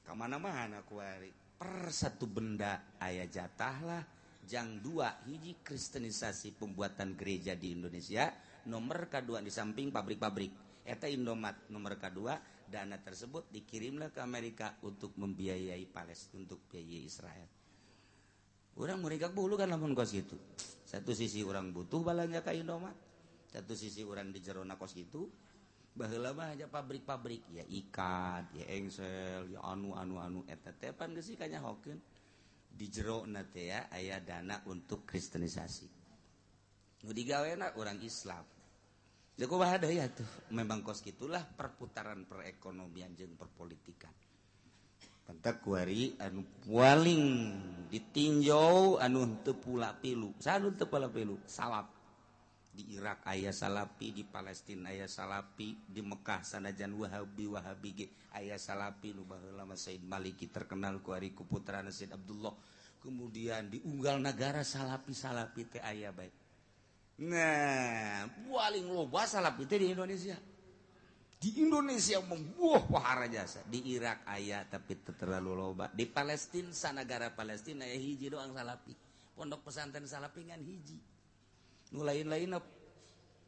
Ka mana-mana kuari per satu benda aya jatah lah jang dua hiji kristenisasi pembuatan gereja di Indonesia, nomor kedua di samping pabrik-pabrik. Eta Indomat nomor kedua, dana tersebut dikirimlah ke Amerika untuk membiayai Palestina, untuk biayai Israel. Urang muringkak bulu kan lamun kos kitu. Satu sisi urang butuh balanja ka Indomat, satu sisi orang di jerona kos gitu baheula mah aja pabrik-pabrik ya ikat ya engsel ya anu anu anu eta teh pan geus kanyahokeun di jerona teh ya aya dana untuk kristenisasi nu digawena orang Islam. Jadi kumaha deui atuh memang kos gitulah perputaran perekonomian jeung perpolitikan. Pantak kuari anu paling ditinjau anu teu pula pilu, sanu teu pula pilu salap. Di Irak aya salapi, di Palestina aya salapi, di Mekah sanajan Wahabi Wahabi ge aya salapi nu baheula mah Said Maliki terkenal ku ari ku putrana Said Abdullah. Kemudian di unggal nagara salapi-salapi teh aya bae. Nah, paling loba salapi teh di Indonesia. Di Indonesia membuah pahara jasa. Di Irak aya tapi teu terlalu loba. Di Palestina sanagara Palestina aya hiji doang salapi. Pondok pesantren salapi ngan hiji. Nu lain-lain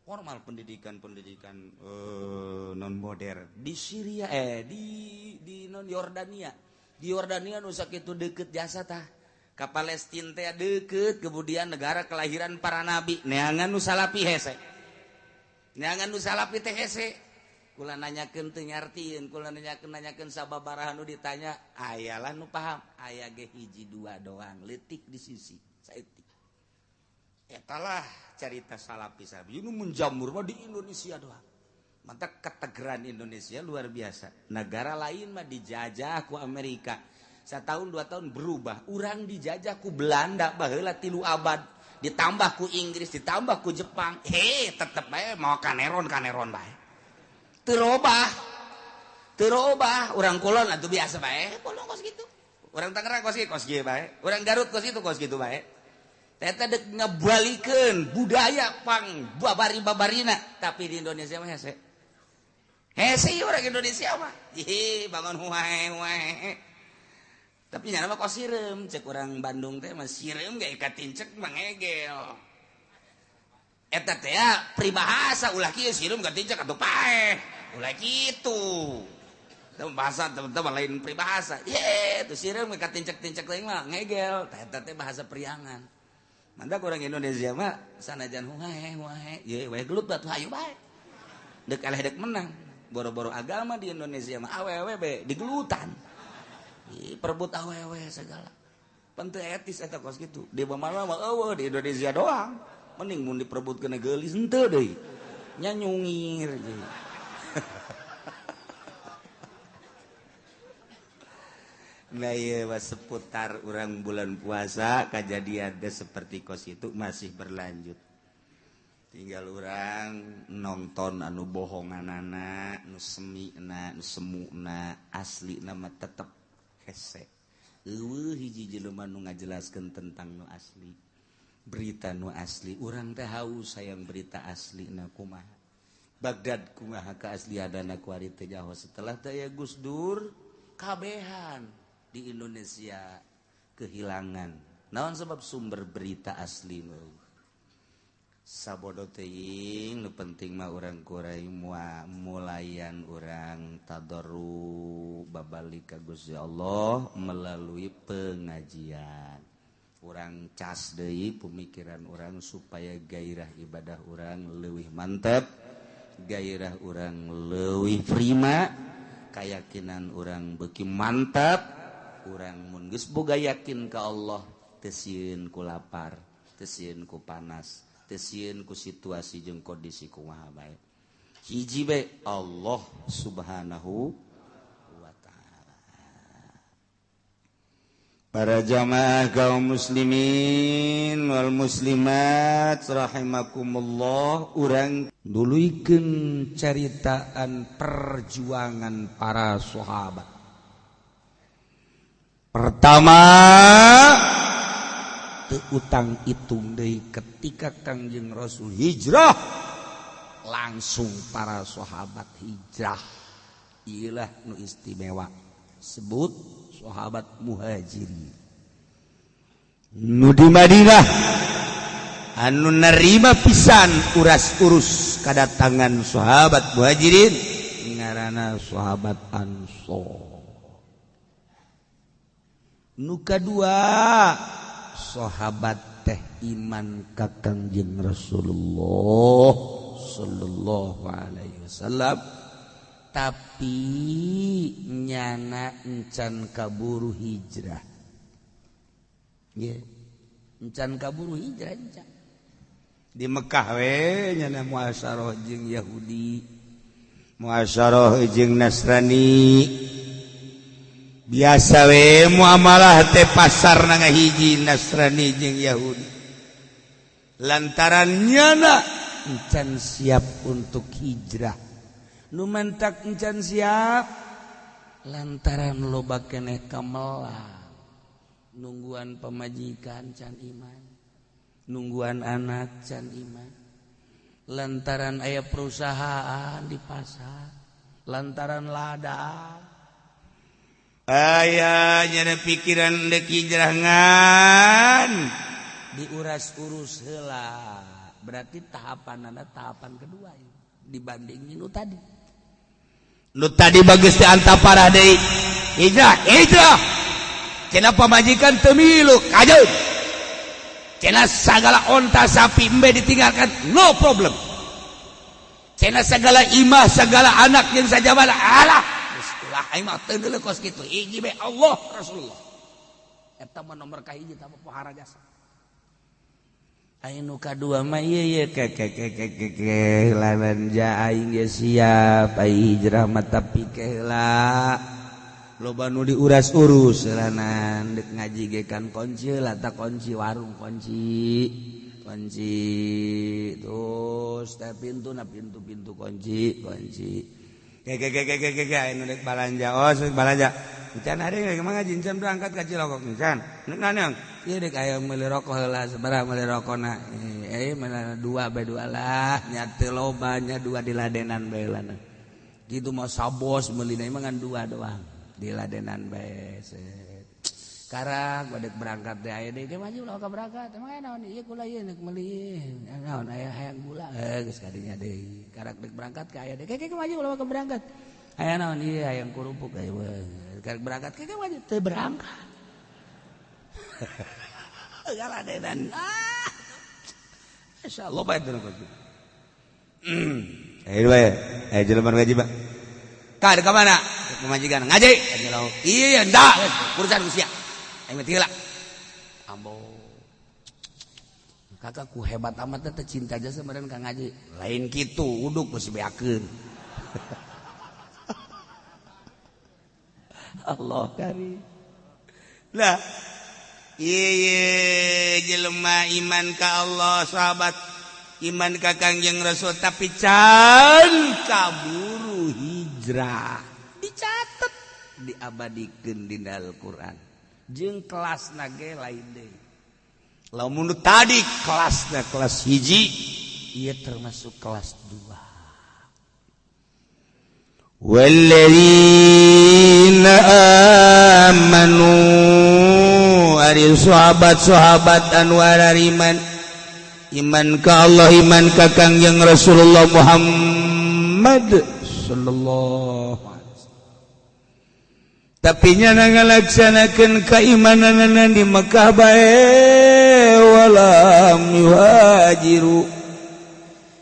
formal pendidikan-pendidikan non modern di Syria di non Yordania. Di Yordania nu sakitu deukeut jasa tah ka Palestina teh deukeut, kemudian negara kelahiran para nabi neangan nu salapi hese. Neangan nu salapi teh hese. Kula nanyakeun teu nyartieun, kula nanyakeun sababaraha nu ditanya ayalah nu paham, aya ge hiji dua doang leutik di sisi saeutik. Etalah carita salapi salapi nu menjamur mah di Indonesia doang. Mantap ketegeran Indonesia luar biasa. Negara lain mah dijajah ku Amerika. Setahun 2 tahun berubah. Urang dijajah ku Belanda baheula 3 abad. Ditambah ku Inggris, ditambah ku Jepang. Hei, tetep bae mau kaneron bae. Teu robah. Teu robah, urang kulon atuh biasa bae, kulon kos kitu. Urang Tangerang kos kieu, kos kieu bae. Urang Garut kos kitu, kos kitu bae. Eta dek ngebalikeun budaya pang babari-babarina, tapi di Indonesia mah hese. Hese orang Indonesia mah. Ih, bangun huae-huae. Tapi nyana mah kos sireum, cek urang Bandung teh mah sireum ge katincek mangegel. Eta teh peribahasa ulah kieu sireum katincek atuh paeh. Ulah kitu. Teu bahasa teman-teman lain peribahasa. Ye, tuh sireum katincek-tincek teh mah ngegel. Eta teh bahasa priangan. Mandak orang Indonesia mah sanajan huae huae, ye we gelut batu hayu bae. Dek eleh dek menang. Boro-boro agama di Indonesia mah awewe be digelutan. Ih, perebut awewe segala. Pan teu etis eta kos kitu. Di mana mah eueuh di Indonesia doang. Mending mun diperebutkeun geulis henteu deui. Nya nyungir deui. Nah iya, seputar orang bulan puasa kejadian seperti kos itu masih berlanjut. Tinggal orang nonton anu bohonganana, nu semina, nu semuna, asli nama tetep hese. Eueuh hiji jelema nu ngajelaskeun tentang nu asli. Berita nu asli, urang teh haus hayang berita asli na kumaha. Baghdad kumaha kaaslianana kuari teh nyaho setelah teh aya Gus Dur kabehan di Indonesia kehilangan. Naon sebab sumber berita asli nu. Sabodo teuing nu penting mah urang kurai mulayan urang tadarru babalik ka Gusti Allah melalui pengajian. Urang cas deui pemikiran urang supaya gairah ibadah urang leuwih mantep, gairah urang leuwih prima, keyakinan urang beuki mantap. Urang mun geus boga yakin ka Allah teu sieun ku lapar, teu sieun ku panas, teu sieun ku situasi jeung kondisi kumaha bae. Hiji bae Allah Subhanahu wa taala. Para jamaah kaum muslimin wal muslimat rahimakumullah, urang duluikeun caritaan perjuangan para sahabat. Pertama, teu utang hitung deui ketika Kangjeng Rasul hijrah, langsung para sahabat hijrah. Iyalah nu istimewa, sebut sahabat muhajirin. Nu di Madinah anu nerima pisan uras-urus kadatangan sahabat muhajirin ngaranna sahabat Ansor. Nu kadua sahabat teh iman ka Kangjeng Rasulullah sallallahu alaihi wasallam, tapi nyana encan kaburu hijrah. Ye, encan kaburu hijrah encan. Di Mekah we nyana muasyarah jeung Yahudi, muasyarah jeung Nasrani. Biasa we muamalah teh pasar na ngahiji Nasrani jeung Yahudi. Lantaran nyana encan siap untuk hijrah. Nu mantak encan siap lantaran loba keneh kamelang. Nungguan pamajikan can iman, nungguan anak can iman. Lantaran aya perusahaan di pasar, lantaran ladang. Aya nyana pikiran dek hijrah ngan diuras-urus heula. Berarti tahapanana tahapan kedua dibandingin nu tadi. Nu tadi bagus teh antaparah deui. Hijrah, hijrah. Cenah pamajikan teu milu, kajeun. Cenah sagala onta sapi embe ditinggalkan, no problem. Cenah segala imah, segala anak yang sajabana, alah. Ulah aing mah teu deuleu kos kitu. Hiji bae Allah Rasulullah. Eta mah nomor kahiji tah pohara jasa. Aya nu kadua mah ieu ye ke ke ke ke ke ke lawan ja aing ge siap ai hijrah mah tapi ke heula loba nu diuras-urus heulanan deuk ngaji ge kan kunci lah ta kunci warung kunci kunci terus teh pintu na pintu-pintu kunci kunci ke ke ke ke ke ke aya nu deuk balanja oh deuk balanja encan ada ge mah ngaji encan berangkat ka Cilokok encan deuk naon ieu deuk aya meuli rokok heula sabaraha meuli rokona mana dua bae dua lah nya teu loba nya dua diladenan bae lah kitu mah sabos meulina mah ngan dua doang diladenan bae karak badek berangkat teh aya deui maju ulah ka berangkat emang aya naon ieu kula ieu deuk meuli naon aya hayang gula geus kadinya deui karak deuk berangkat ka aya deui ke maju ulah ka berangkat aya naon ieu hayang kerupuk aya karak berangkat ke maju teu berangkat ngaladenan ah insyaallah bae teu ayo bae ayo jelema ngaji Pak ka ka mana pemajikan ngaji iya ndak urusan ku sia aing mah heula ambo kakak ku hebat amat teh cinta jasa meureun ka ngaji lain kitu uduk geus beakeun Allah kari lah ieu jelema iman ka Allah sahabat iman ka Kangjeng Rasul tapi can kaburu hijrah dicatet diabadikeun dina Al-Qur'an jeung kelasna ge lain deui lamun tadi kelasna kelas hiji ieu termasuk kelas 2 walladzina amanu ari sahabat-sahabat anu iman iman ka Allah iman ka Kangjeng Rasulullah Muhammad sallallahu alaihi wasallam tapi nya ngalaksanakeun keimananana di Mekah bae walam yuhajiru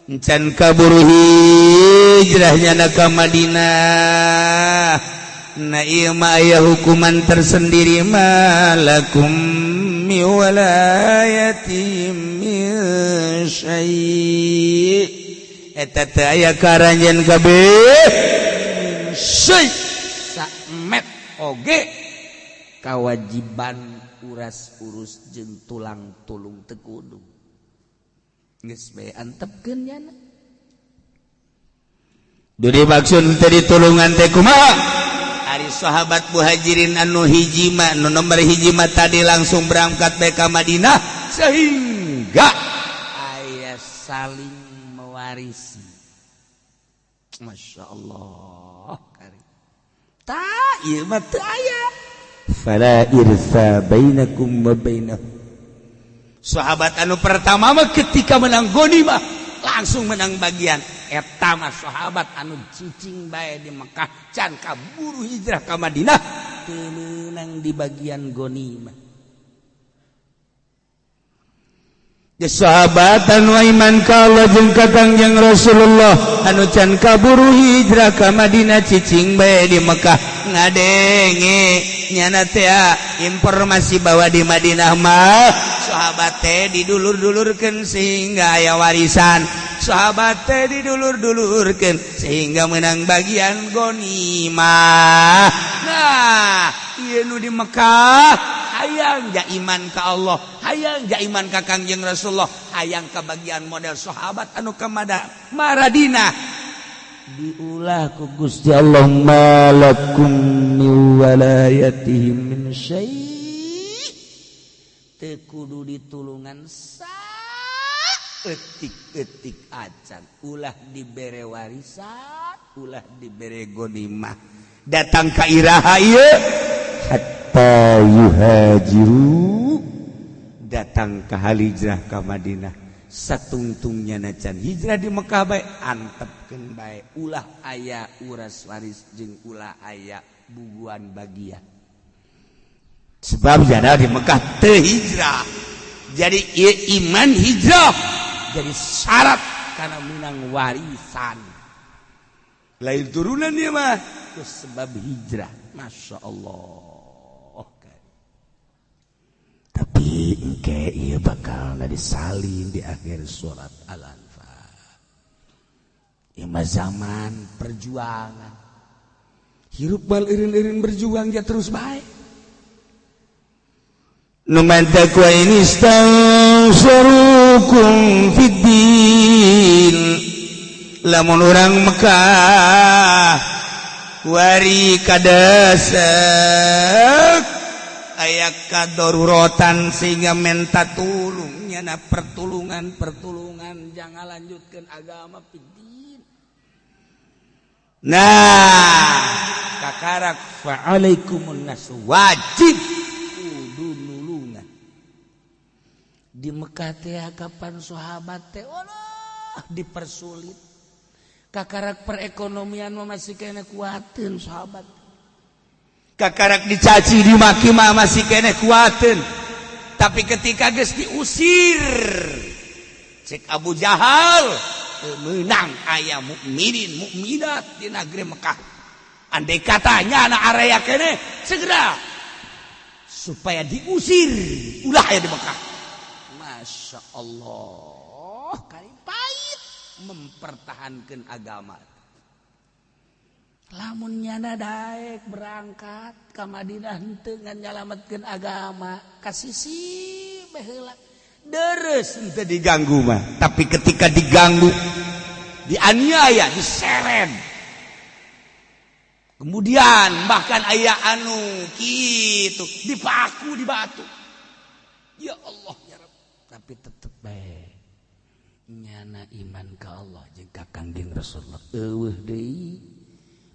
encan kaburu hijrahnya na ka Madinah na ieu mah aya hukuman tersendiri malakum mi walayati min syai' eta teh aya karanjeun kabeh syai' samet oge kawajiban uras urus jeung tulang tulung teu kudu geus bae antepkeun nyana dudi maksud teh ditulungan teh kumaha ari sahabat muhajirin anu hiji mah nu nomor hiji mah tadi langsung berangkat bae ka Madinah sehingga aya saling mewarisi. Masya Allah ta ieu mah teu aya fala irsa bainakum wa bainahum. Sahabat anu pertama mah ketika menang ghanimah langsung menang bagian eta mah sahabat anu cicing bae di Mekah can kaburu hijrah ka Madinah teu meunang di bagian ghanimah. Sahabat anu iman ka Allah jeung ka Kangjeng Rasulullah anu can kaburu hijrah ka Madinah cicing bae di Mekah ngadenge nyana teh informasi bahwa di Madinah mah sahabat teh didulur-dulurkeun sehingga aya warisan, sahabat teh didulur-dulurkeun sehingga menang bagian ghanimah. Nah, ieu nu di Mekah hayang ja iman ka Allah, hayang ja iman ka Kangjeng Rasulullah, hayang ka bagian model sahabat anu ka Madinah diulah ku Gusti Allah malakum min walayatihim min syai' teu kudu ditulungan saeutik-eutik acan, ulah dibere warisan, ulah dibere ghanimah. Datang ka iraha ieu hatta yuhajiru, datang ka hijrah ka Madinah satungtungnya nacan hijrah di Mekah bae antepkeun bae ulah aya uras waris jeung ulah aya buguan bagian sebab jada di Mekah teu hijrah. Jadi ieu iman hijrah jadi syarat karena menang warisan lain turunan ieu mah sebab hijrah. Masya Allah. Tapi Engke ieu bakal disalin di akhir surat Al-Anfal. Ieu mah zaman perjuangan. Hirup bal irin-irin berjuang dia terus baik. Nu mantak wa in istansurukum fiddin, lamun urang Mekah wari kadesek aya kadoruratan sehingga menta tulung nyana pertulungan pertulungan jangan lanjutkan agama fiddin. Nah, kakarak fa'alaikumun nas, wajib kudu nulungan. Di Mekah teh kapan sahabat teh Allah dipersulit, kakarak perekonomian mah masih kena kuatin sahabat. Kakarak dicaci dimaki mah masih kena kuatin, tapi ketika geus diusir cek Abu Jahal menang aya mukminin mukminat di negeri Mekah, andai katanya anak area kene segera supaya diusir ulah aya di Mekah. Masya Allah, kali pahit mempertahankan agama. Lamun nyana daek berangkat ka Madinah henteu ngan nyalametkeun agama ka sisi baheula deres henteu diganggu mah, tapi ketika diganggu, dianiaya, diseret, kemudian bahkan aya anu kitu dipaku di batu, ya Allah ya Rabb, tapi tetep bae nyana iman ka Allah jeung ka Kangjeng Rasulullah eueuh deui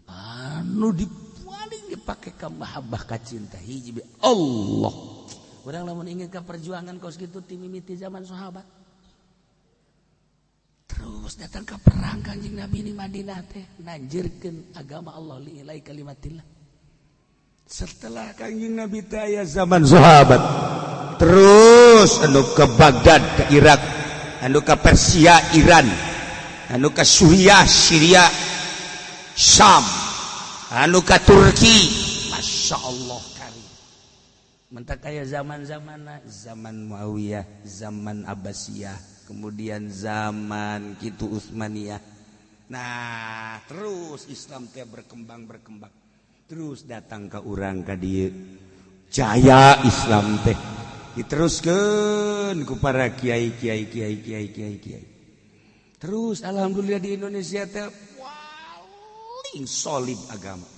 anu dipaling dipake ka mahabbah ka cinta hiji Allah. Urang lamun ingin ke perjuangan kos kitu ti mimiti zaman sahabat terus datang ke perang Kanjeng Nabi di Madinah teh nanjirkeun agama Allah li ilai kalimatillah. Setelah Kanjeng Nabi teh aya zaman sahabat terus anu ke Baghdad ke Irak, anu ke Persia Iran, anu ke Suriah Syria Syam, anu ke Turki. Masya Allah kari mentak kaya zaman-zaman zaman Muawiyah, zaman Abbasiyah, kemudian zaman kitu Utsmaniyah. Nah, terus Islam teh berkembang berkembang terus datang ke urang ka dieu jaya Islam teh diteruskeun ku para kiai kiai kiai kiai kiai kiai. Terus alhamdulillah di Indonesia teh paling solid agama,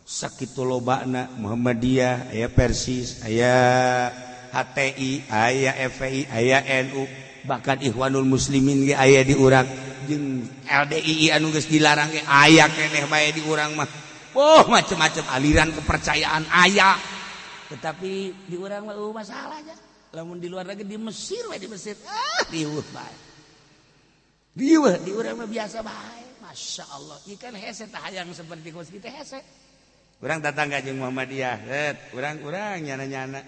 sakitu lobana Muhammadiyah, aya Persis, aya HTI, aya FPI, aya NU, bahkan Ikhwanul Muslimin ge aya di urang, jeung LDII anu geus dilarang ge aya keneh bae di urang mah. Oh, macem-macem aliran kepercayaan aya, tetapi di urang mah masalahnya. Lamun di luar negeri, di Mesir we, di Mesir ah riweuh bae, riweuh. Di urang mah biasa bae. Masya Allah, ikan hese tah hayang seperti kos kita hese. Urang datang ka jeung Muhammadiyah set urang-urang nyana-nyana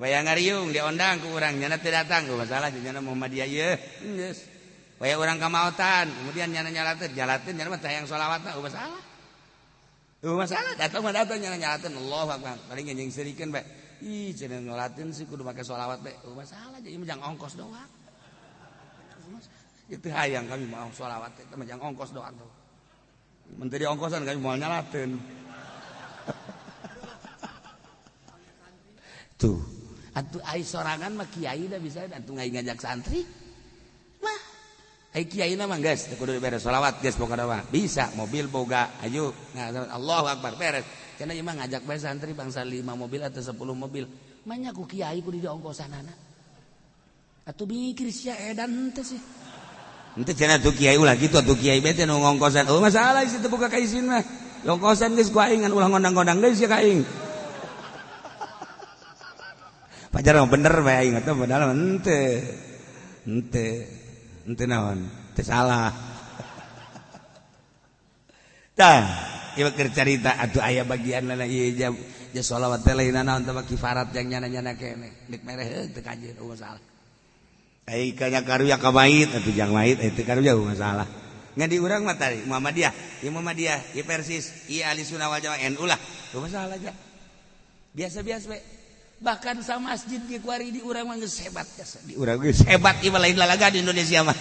wayang ngariung diondang ku urang, nyana teu datang ku masalah jeung nyana Muhammadiyah ieu geus waya urang ka maotan, kemudian nyana nyalateun nyalateun, nyana mah teu hayang sholawat mah masalah. Eueuh masalah, datang mah datang, nyana nyalateun Allahu akbar, paling jeung serikeun bae, ih cenah nyolateun sih kudu make sholawat bae. Eueuh masalah, jadi mah jang ongkos doang. Itu hayang kami mau sholawat teh mah jang ongkos doang tuh. Menteri ongkosan kami mau nyalateun. Tuh atuh ai sorangan mah kiai dah bisa atuh ngajak santri mah. Ai kiai mah geus teu kudu beres sholawat geus pokona mah bisa mobil boga ayo nah Allahu akbar beres. Cenah ieu mah ngajak bae santri bangsa 5 mobil atau 10 mobil mah ku kiai kudu diongkosanana atuh mikir sia edan teh sih. Henteu cenah tuh kiai ulah kitu atuh kiai bete nu ngongkosan. Oh masalah isi teu boga kaisin mah. Ngongkosan geus ku aing ngan ulah ngondang-ngondang geus sia ka aing. Pajar mah bener bae aing atuh padahal henteu. Henteu. Henteu naon? Teu salah. Tah, ieu keur carita atuh aya bagian ieu jam ja sholawat teh lain naon teh kifarat yang nyana-nyana keneh. Dik mereh teu kajeun eueuh masalah. Ai kanya karuya ka mait atuh jang mait itu karuya masalah. Ngan di urang mah tadi Muhammadiyah, ieu Muhammadiyah, ieu Persis, ieu Ahli Sunnah wal Jamaah NU lah. Eueuh masalah aja. Biasa-biasa we. Bahkan sama masjid ge kuari di urang mah geus hebat jasa. Di urang geus hebat ieu lain lalaga di Indonesia mah.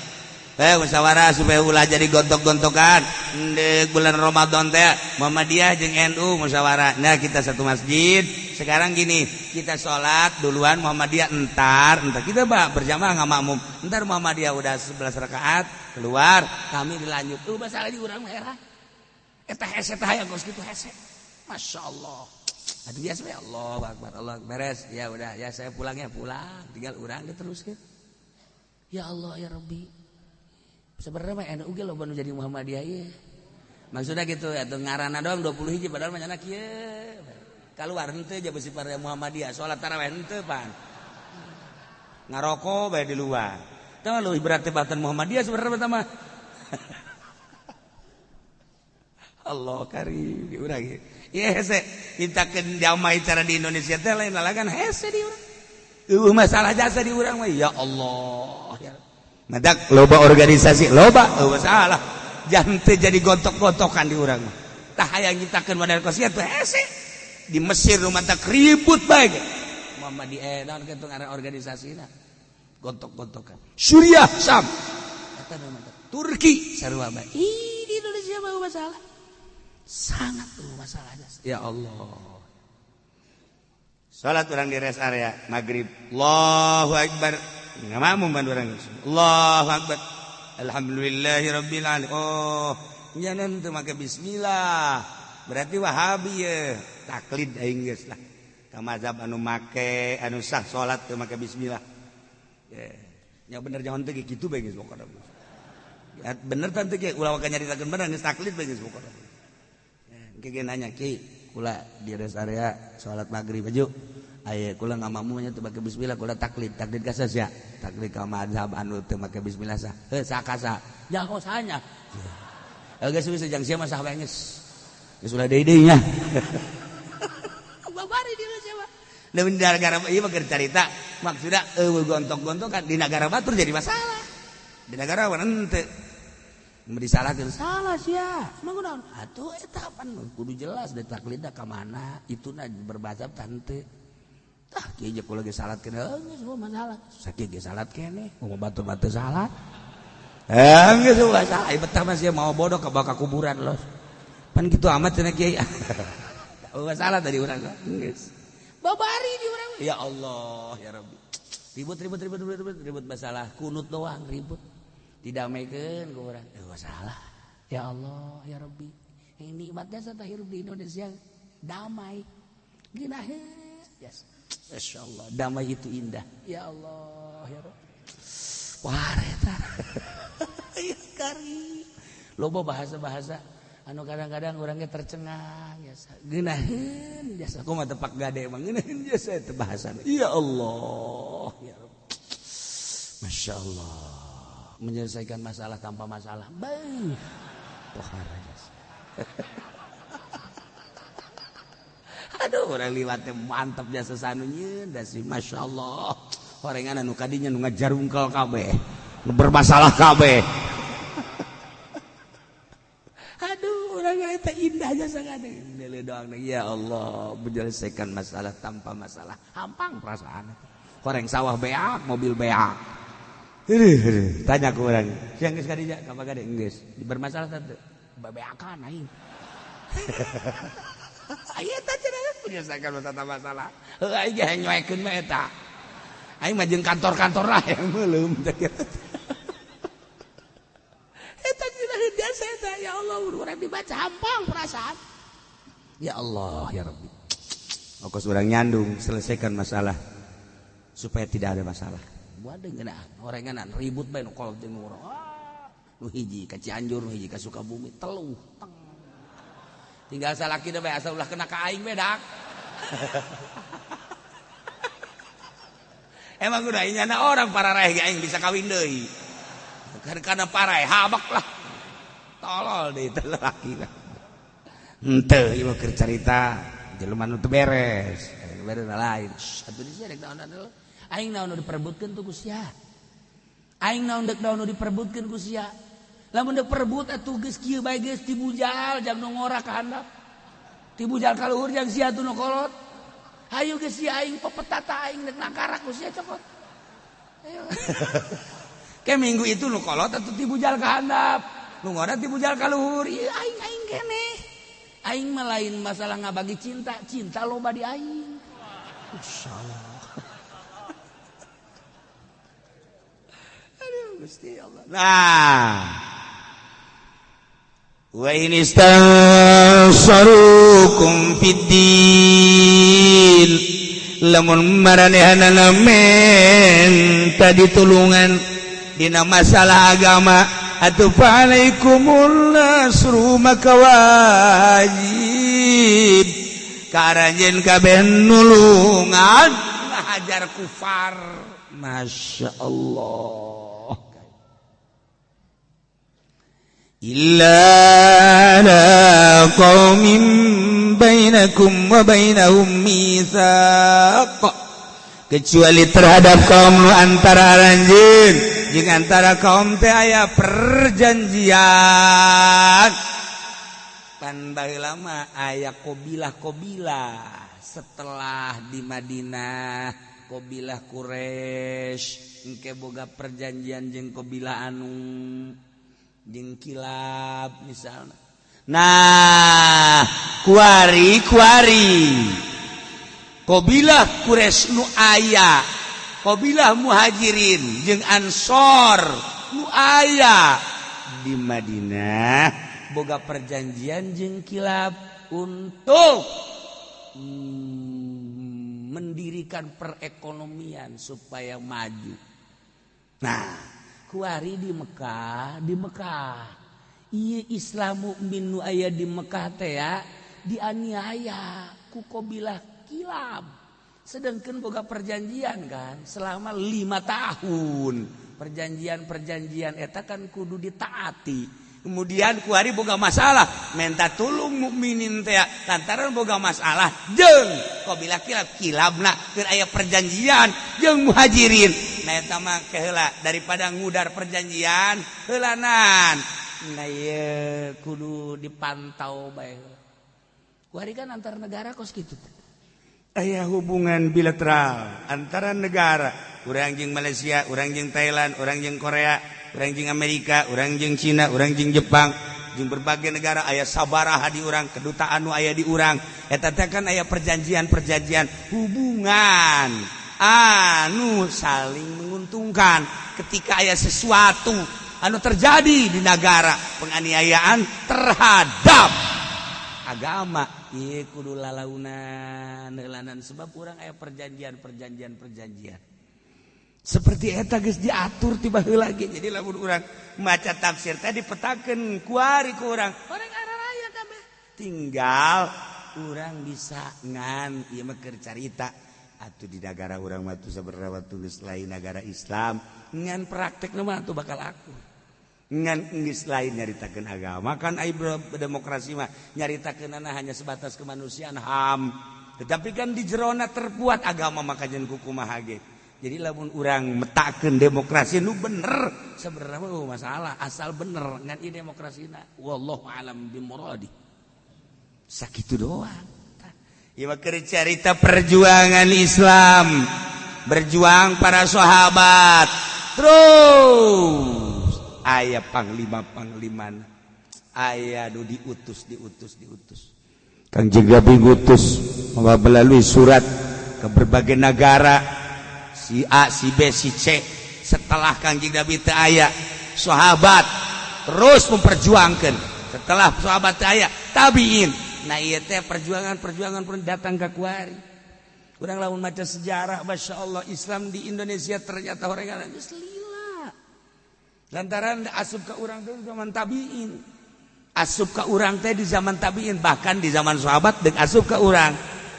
Musyawarah supaya ulah jadi gontok-gontokan. Ndek bulan Ramadan teh Muhammadiyah jeung NU musyawarah. Nah, kita satu masjid. Sekarang gini, kita sholat duluan Muhammadiyah entar kita bah berjamaah nggak makmum. Entar Muhammadiyah udah 11 rakaat keluar, kami dilanjut. Masalah di urang mah era. Eta hese teh hayang kos kitu hese. Masya Allah. Aduh biasa ya Allah akbar, Allah beres. Ya udah ya saya pulangnya pulang, tinggal urang diteruskeun. Ya Allah ya Rabbi. Sebenarnya mah NU ge loba nu jadi Muhammadiyah ieu. Maksudnya gitu atuh ngaranna doang 20 hiji padahal mah nyana kieu. Kaluar henteu ja beusi partai Muhammadiyah, salat tarawih henteu pan. Ngaroko bae di luar. Tah leuwih berat teh batan Muhammadiyah sebenarnya mah. Allah karim di urang ieu. Ieu hese mintakeun damai cara di Indonesia teh lain lalagan hese di urang. Eueuh masalah jasa di urang mah ya Allah ya. Madak loba organisasi loba eueuh masalah. Jangan teu jadi gontok-gontokan di urang mah. Tah hayang nyiptakeun model kos kieu teh hese. Di Mesir nu matak ribut bae ge. Muhammadiyah naon kitu ngaran organisasina. Gontok-gontokan. Suriah Sam. Eta nu matak. Turki sarua bae. Ih di Indonesia mah masalah. Sangat tuh masalahnya. Ya Allah. Salat orang di rest area maghrib. Allahu akbar. Nggak mamum ban orang. Allahu akbar. Alhamdulillahirabbil alamin. Oh, nyanan teu make bismillah. Berarti Wahabi ye. Taklid aing geus lah. Ka mazhab anu make anu sah salat teu make bismillah. Ye. Nya bener jangan teu kitu bae geus pokona. Ya bener tante ge ulah waka nyaritakeun bener geus taklid bae geus pokona. Ki nanya ki kula di rest area salat maghrib aju aya kula ngamamu nya teu make bismillah kula taklid taklid ka sia taklid ka mazhab anu teu make bismillah sah heuh sakasa jaho sahanya geus geus jang sia mah sah bae geus geus ulah deui-deui nya babari di Indonesia mah da negara ieu mah keur carita maksudna eueuh gontok-gontokan di nagara batur jadi masalah di nagara mana henteu disalahkeun salah sia emang kunaon atuh eta pan kudu jelas da taklidna ka mana ituna berbazhab tante tah kieu je kula ge salat keneh geus masalah sakieu ge salat keneh mau batu-batu salat geus masalah ieu betah mah sia mau bodoh ka baka kuburan los pan kitu amat cenah kiai masalah tadi urang geus babari di urang ya Allah ya Rabbi ribut ribut ribut ribut ribut masalah kunut doang ribut didamaikan ke orang, masalah. Ya Allah, ya Rabbi, yang nikmatnya serta hidup di Indonesia damai, ginaheun, yes. Masya Allah, damai itu indah. Ya Allah, ya Rabbi, wah, eta, ya kari, loba bahasa-bahasa, anu kadang-kadang orangnya tercengang, jasa, ginaheun, jasa, aku mah tepak gade emang ginaheun jasa itu bahasa. Ya Allah, ya Rabbi, Masya Allah. Menyelesaikan masalah tanpa masalah. Beuh. Pohara jasa. Aduh, orang liwatnya mantap jasa sanunya dasi Masya Allah. Horengan anu kadinya nu ngajarungkel kabeh, nu bermasalah kabeh. Aduh, orang eta indah jasa kadang. Nilai doang ya Allah, menyelesaikan masalah tanpa masalah. Hampang perasaan. Horeng sawah beak, mobil beak. Tanya ke orang, siang geus kadinya, ka gade geus. Bermasalah tante, babeakan aing. Aya eta cenah menyelesaikan masalah. Heuh aing ge nyoekeun mah eta. Aing mah jeung kantor-kantor lah yang meuleum teh. Eta cenah biasa eta ya Allah urang dibaca hampang perasaan. Ya Allah ya Rabbi. Okos urang nyandung selesaikan masalah supaya tidak ada masalah. Waduh ngeunah orenganan ribut bae nu kolot jeung urang. Nu hiji ka Cianjur, nu hiji ka Sukabumi, telu. Teng. Tinggal salaki bae asal ulah kena ka aing bae dak. Emang udah inyana orang pararaeh ge aing bisa kawin deui. Karena paraeh habak lah. Tolol deui teh lalaki lah. Henteu ieu mah keur carita jelema nu teu beres. Beres lain. Atuh di sia rek naon aing naon nu diperebutkeun tuh ku sia. Aing naon dek naon nu diperebutkeun ku sia. Lamun dek perebut atuh geus kieu bae geus tibujal jang nu ngora ka handap. Tibujal ka luhur jang sia tuh nu kolot. Hayu geus sia aing pepetata aing nek nakarak ku sia cokot. Ayo. Ke minggu itu nu kolot atuh ti bujal ka handap, nu ngora ti bujal ka luhur. Ieu aing aing keneh. Aing mah lain masalah ngabagi cinta, cinta loba di aing. Insyaallah. Aduh Gusti Allah. Nah, wa in istansarukum fiddin, lamun maranehanana menta ditulungan dina masalah agama atuh fa alaikumul nasru, maka wajib ka aranjeun kabeh nulungan ngahajar kufar. Masya Allah. Illa ala qaumin bainakum wa bainahum mitsaq, kecuali terhadap kaum nu antara aranjeun jeung antara kaum teh aya perjanjian. Pan baheula mah aya kobilah-kobilah setelah di Madinah, kobilah Quraisy engke boga perjanjian jeung kobilah anu jeung Kilab misalnya. Nah, kuari kuari kobilah Quraisy nu aya, kobilah Muhajirin jeung Ansor nu aya di Madinah boga perjanjian jeung Kilab untuk mendirikan perekonomian supaya maju. Nah, kuari di Mekah, di Mekah ieu Islam mukmin nu aya di Mekah teh ya dianiaya ku kobilah Kilab. Sedangkan boga perjanjian kan selama 5 tahun. Perjanjian-perjanjian eta kan kudu ditaati. Kemudian kuari boga masalah minta tulung mukminin teh lantaran boga masalah jeung kobilah Kilab. Kilabna keur aya perjanjian jeung Muhajirin. Nah, eta mah keheula daripada ngudar perjanjian heulanan. Nah, ieu kudu dipantau bae. Kuari kan antar negara kos kitu. Aya hubungan bilateral antara negara, urang jeung Malaysia, urang jeung Thailand, urang jeung Korea, urang jeung Amerika, urang jeung Cina, urang jeung Jepang, jeung berbagai negara aya sabaraha di urang kedutaan nu aya di urang. Eta teh kan aya perjanjian-perjanjian hubungan anu saling menguntungkan ketika aya sesuatu anu terjadi di negara, penganiayaan terhadap agama. Ieu kudu lalaunan heulanan sebab urang aya perjanjian perjanjian perjanjian seperti eta geus diatur tiba heula ge. Jadi lamun urang maca tafsir teh dipetakeun kuari ku urang, orang raya kabeh. Tinggal urang bisa ngan ieu mah keur carita atuh. Di negara urang mah tuh saberapa tulis lain negara Islam ngan praktekna mah atuh bakal aku ngan geus lain nyaritakeun agama kan. Ai demokrasi mah nyaritakeunana hanya sebatas kemanusiaan, HAM, tetapi kan di jerona terbuat agama maka jeung kumaha ge. Jadi lamun urang metakeun demokrasi nu bener sebenarnya mah oh, masalah asal bener ngan ieu demokrasina wallahu alam bimuradi, sakitu doang. Ieu mah keur carita perjuangan Islam, berjuang para sahabat, terus aya panglima panglimana, aya nu diutus diutus diutus. Kangjeng Nabi ngutus melalui surat ke berbagai negara, si A, si B, si C. Setelah Kangjeng Nabi teu aya, sahabat terus memperjuangkan. Setelah sahabat teu aya, tabiin. Nah, ieu teh perjuangan-perjuangan pun datang ke kuari. Urang lamun maca sejarah, Masya Allah, Islam di Indonesia ternyata orang geus lila lantaran asup ke urang teh zaman tabiin, asup ke urang teh di zaman tabiin, bahkan di zaman sahabat dek asup ke urang.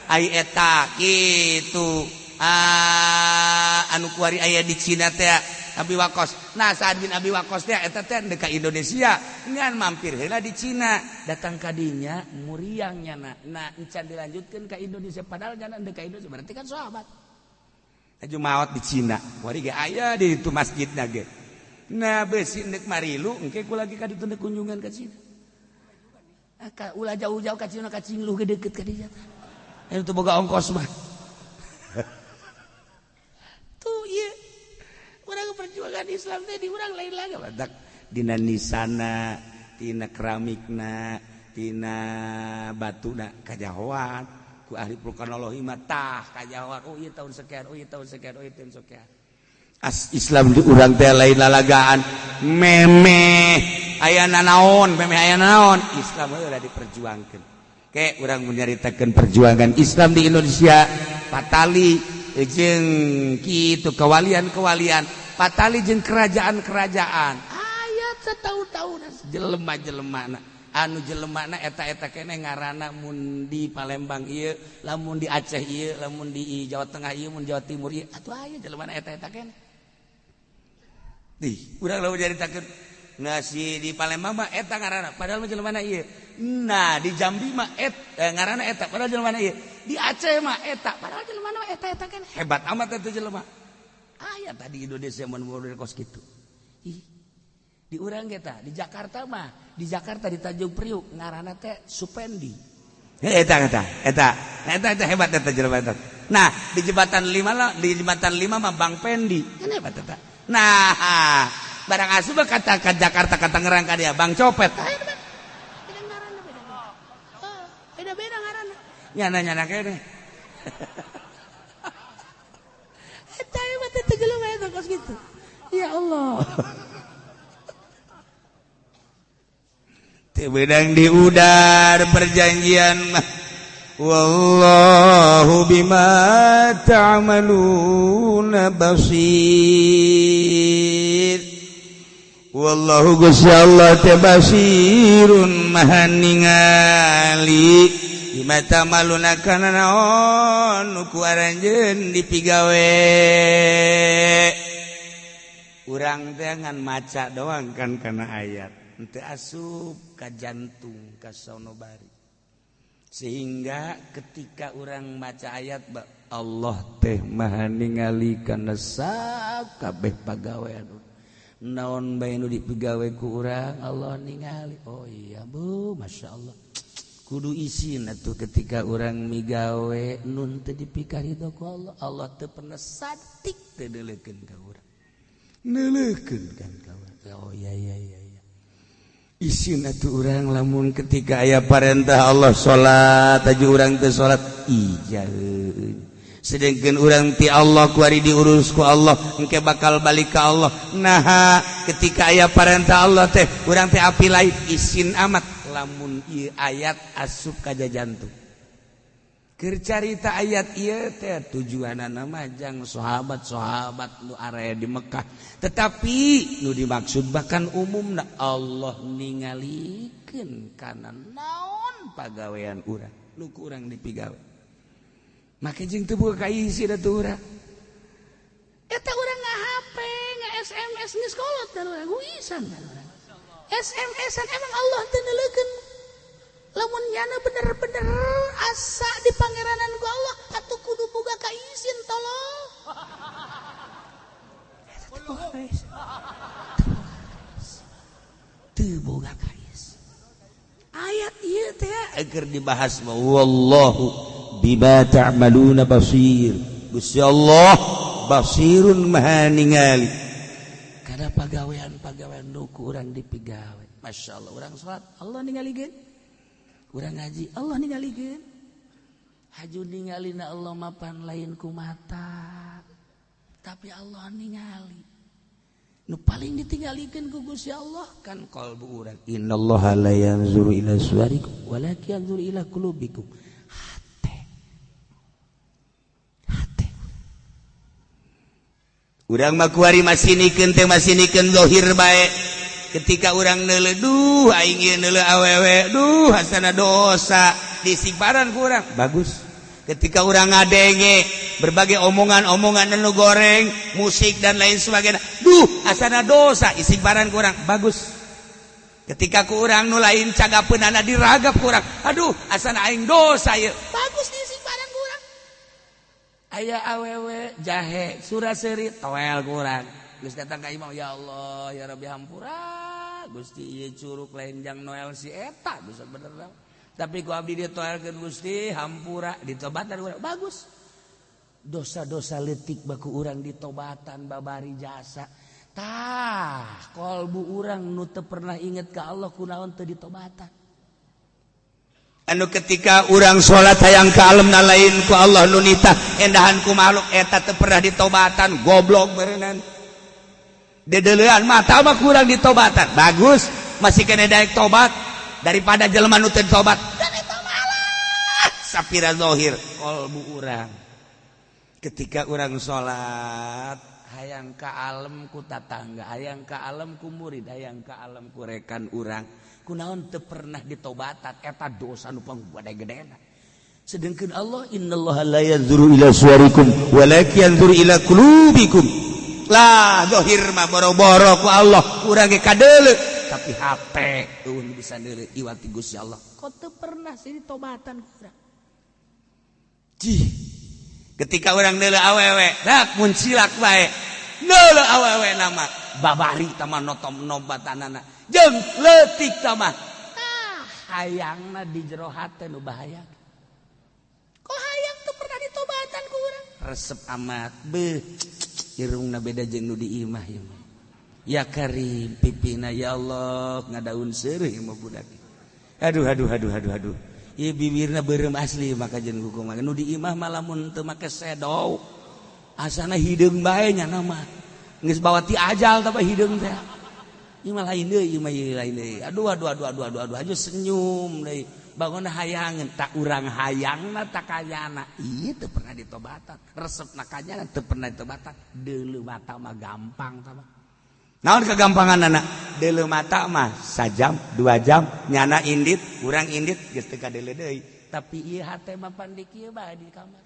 Ai eta kitu, ah, anu kuari aya di Cina teh Abi Waqqas. Nah, Sa'ad bin Abi Waqqas teh eta teh deuk ka Indonesia ngan mampir heula di Cina. Datang kadinya muriang nyana. Nah, encan dilanjutkan ke Indonesia, padahal nyana deuk ka Indonesia, berarti kan sahabat. Aju maot di Cina, kuari ge aya di itu masjidna ge. Nah, besi ndek marilu engke ku lagi ka ditu ndek kunjungan ka Cina. Ah, ulah jauh-jauh ka Cina, ka Cingluh ge deukeut ka dinya. Itu boga ongkos mah. Sugan Islam teh di urang lain lagi badak dina nisana, tina keramikna, tina batuna kajahoan ku ahli vulkanologi mah tah kajahoan. Oh ieu tahun sekian, oh ieu tahun sekian, oh ieu tahun sekian. As Islam di urang teh lain lalagaan memeh aya nanaon, memeh aya naon, Islam heula diperjuangkeun. Ke urang menyaritakeun perjuangan Islam di Indonesia patali jeung kitu kewalian-kewalian, patali jeung kerajaan-kerajaan. Aya satahun-tahunan jelema-jelemana anu jelemana eta-eta keneh ngaranna mun di Palembang ieu, lamun di Aceh ieu, lamun di Jawa Tengah ieu, mun Jawa Timur ieu, atuh aya jelemana eta-eta keneh. Ih, urang lamun nyaritakeun nasi di Palembang mah eta ngaranna, padahal mah jelemana ieu. Nah, di Jambi mah ngaranna eta, padahal jelemana ieu. Di Aceh mah eta, padahal jelemana mah eta-eta keneh. Hebat amat eta jelema. Aya tadi Indonesia mun model kos kitu. Ih, di urang ge tah, di Jakarta mah, di Jakarta di Tanjung Priuk ngaranna teh Supendi. Eta eta eta eta eta hebat eta jelema eta. Nah, di jembatan 5 lah, di jembatan 5 mah Bang Pendi. Kan hebat eta. Nah, barang asup kata ke Jakarta ka Tangerang ka dia Bang Copet. Beda ngaranna, beda. Beda-beda ngaranna. Nyana-nyana keneh. Eta hebat eta jelema eta kos kitu. Ya Allah. Bedang diudar perjanjian mah wallahu bima ta'maluna basir. Wallahu Gusti Allah teh basirun maha ningali bima ta'maluna kana naon nu ku aranjeun dipigawe. Urang teh ngan maca doang kan kana ayat henteu asup ka jantung ka sonobari, sehingga ketika orang maca ayat Allah teh maha ningali kana sakabeh pagawean naon bae nu dipigawe ku urang Allah ningali. Oh iya bu, Masya Allah, kudu isin atuh ketika orang migawe nun teu dipikarido ku Allah. Allah teu pernah satik teu deuleukeun ka urang, neuleukeun kan ka urang. Oh iya iya iya. Isin atuh urang lamun ketika aya parentah Allah salat aju urang teu salat ijauh. Sedengkeun urang ti Allah kuari diurus ku Allah engke bakal balik ka Allah. Nah, ketika aya parentah Allah teh urang teh api lain isin amat lamun ieu ayat asup ka jantung. Keur carita ayat ieu teh tujuanana mah jang sahabat-sahabat nu area di Mekah. Tetapi nu dimaksud bahkan umumna Allah ningalikeun kana naon pagawean urang, nu ku urang dipigawe. Make jeung teu boga kaisi da teu urang. Eta urang nga-HP, nga-SMS geus kolot da urang, huisan da urang. SMS-an emang Allah teu neuleukeun. Lamun nyana bener-bener asa di pangeranan ku Allah atuh kudu boga kaisin tolol. Teu boga kais. Ayat ieu teh agar dibahas wallahu bima ta'maluna basir. Gusti Allah basirun maha ningali kana pagawean-pagawean nu ku urang dipigawe. Masya Allah, urang salat Allah ningalikeun. Urang ngaji Allah ningalikeun. Haju ningalina Allah mapan lain ku mata, tapi Allah ningali. Nu paling ditinggalikeun ku Gusti Allah kan qalbu urang. Innallaha la yanzuru ila suwarikum walakin yanzuru ila qulubikum. Hate. Hate. Urang mah kuari masinikeun teh masinikeun zahir bae. Ketika urang neuleuh duh aing ieu neuleuh awewe duh hasana dosa disibaran ku urang bagus. Ketika urang ngadenge berbagai omongan-omongan anu goreng, musik dan lain sebagainya, duh asana dosa isibaran ku urang bagus. Ketika ku urang nu lain cagapeunana diragap ku urang, aduh asana aing dosa ieu, bagus disibaran ku urang. Aya awewe jahe sura-seuri toel ku urang. Geus datang ka imam, ya Allah ya Rabbi hampura Gusti ieu curug lain jang Noel si eta bisa bener. Tapi ku abdi ditoelkeun Gusti hampura ditobatan urang bagus. Dosa-dosa leutik baku urang ditobatan babari jasa. Tah, kolbu urang nu teu pernah inget ka Allah kunaon teu ditobatan. Anu ketika urang salat hayang ka alamna lain ku Allah nu nitah endahan ku makhluk eta teu pernah ditobatan, goblok beureunan. Dedeulean mata mah kurang ditobatan. Bagus, masih kena daek tobat daripada jelema nu teu tobat. Dan eta malah sapira zahir kolbu urang. Ketika urang salat hayang ka alam ku tatangga, hayang ka alam ku murid, hayang ka alam ku rekan urang, kunaon teu pernah ditobatan eta dosa nu panggede-gedena. Sedangkan Allah innallaha la yanzuru ila suwarikum walakin yanzuru ila qulubikum. Lah zahir mah boro-boro ku Allah urang ge kadeuleu, tapi hate eueuh bisa deuleu iwat ti Gusti Allah. Kok teu pernah sih ditobatan ku urang? Cih, ketika urang deuleu awewe dak muncilak bae deuleu awewe nama babari tama notom nobatanana jeung leutik tama ah hayangna di jero hate nu bahaya. Kok hayang teu pernah ditobatan ku urang? Resep amat beuh irungna beda jeung nu di imah ieu mah. Ya karim pipina ya Allah ngadaun seureuh mah budak. Aduh aduh aduh aduh aduh. Ieu bibirna beureum asli maka jeung hukum nu di imah mah lamun teu make sedow asana hideung bae nya nama. Geus bawa ti ajal tah hideung teh. Ieu mah lain deui, ieu mah lain deui. Aduh aduh aduh aduh aduh aduh aja senyum deui. Bangun hayangeun tak urang hayangna tak kayana. Ieu teu pernah ditobatan. Resepna kanyana teu pernah ditobatan. Deuleu mata mah gampang tah mah. Naon kegampangan anak? Deuleu mata mah sajam, 2 jam nyana indit, urang indit geus teu kadeuleu deui. Tapi ieu hate mah pan di kieu bae di kamar.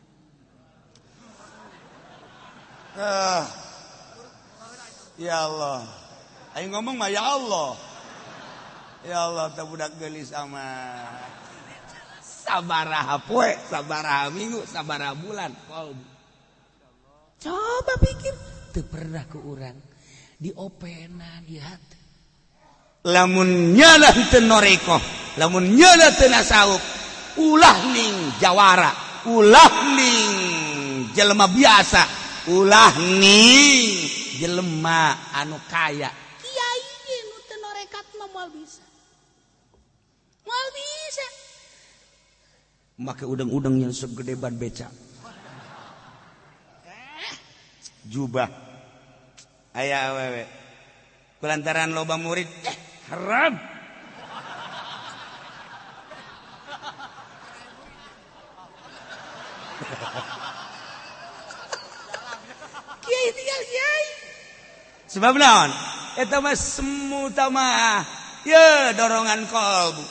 Ah. Ya Allah. Ayo ngomong mah ya Allah. Ya Allah teh budak geulis amat. Sabaraha poe, sabaraha minggu, sabaraha bulan. Coba pikir, teu pernah ku urang diopenan ieu hate. Lamun nyala teu noreko, lamun nyala teu nasawuf, ulah ning jawara, ulah ning jelema biasa, ulah ning jelema anu kaya. Kiai nu teu norekat mah moal bisa. Moal bisa. Make udang-udang yang segede ban beca. Jubah. Aya awewe. Kulantaran loba murid, haram. Kiai tinggal kiai. Sebab naon? Eta mah semu tamah. Ye dorongan kalbu.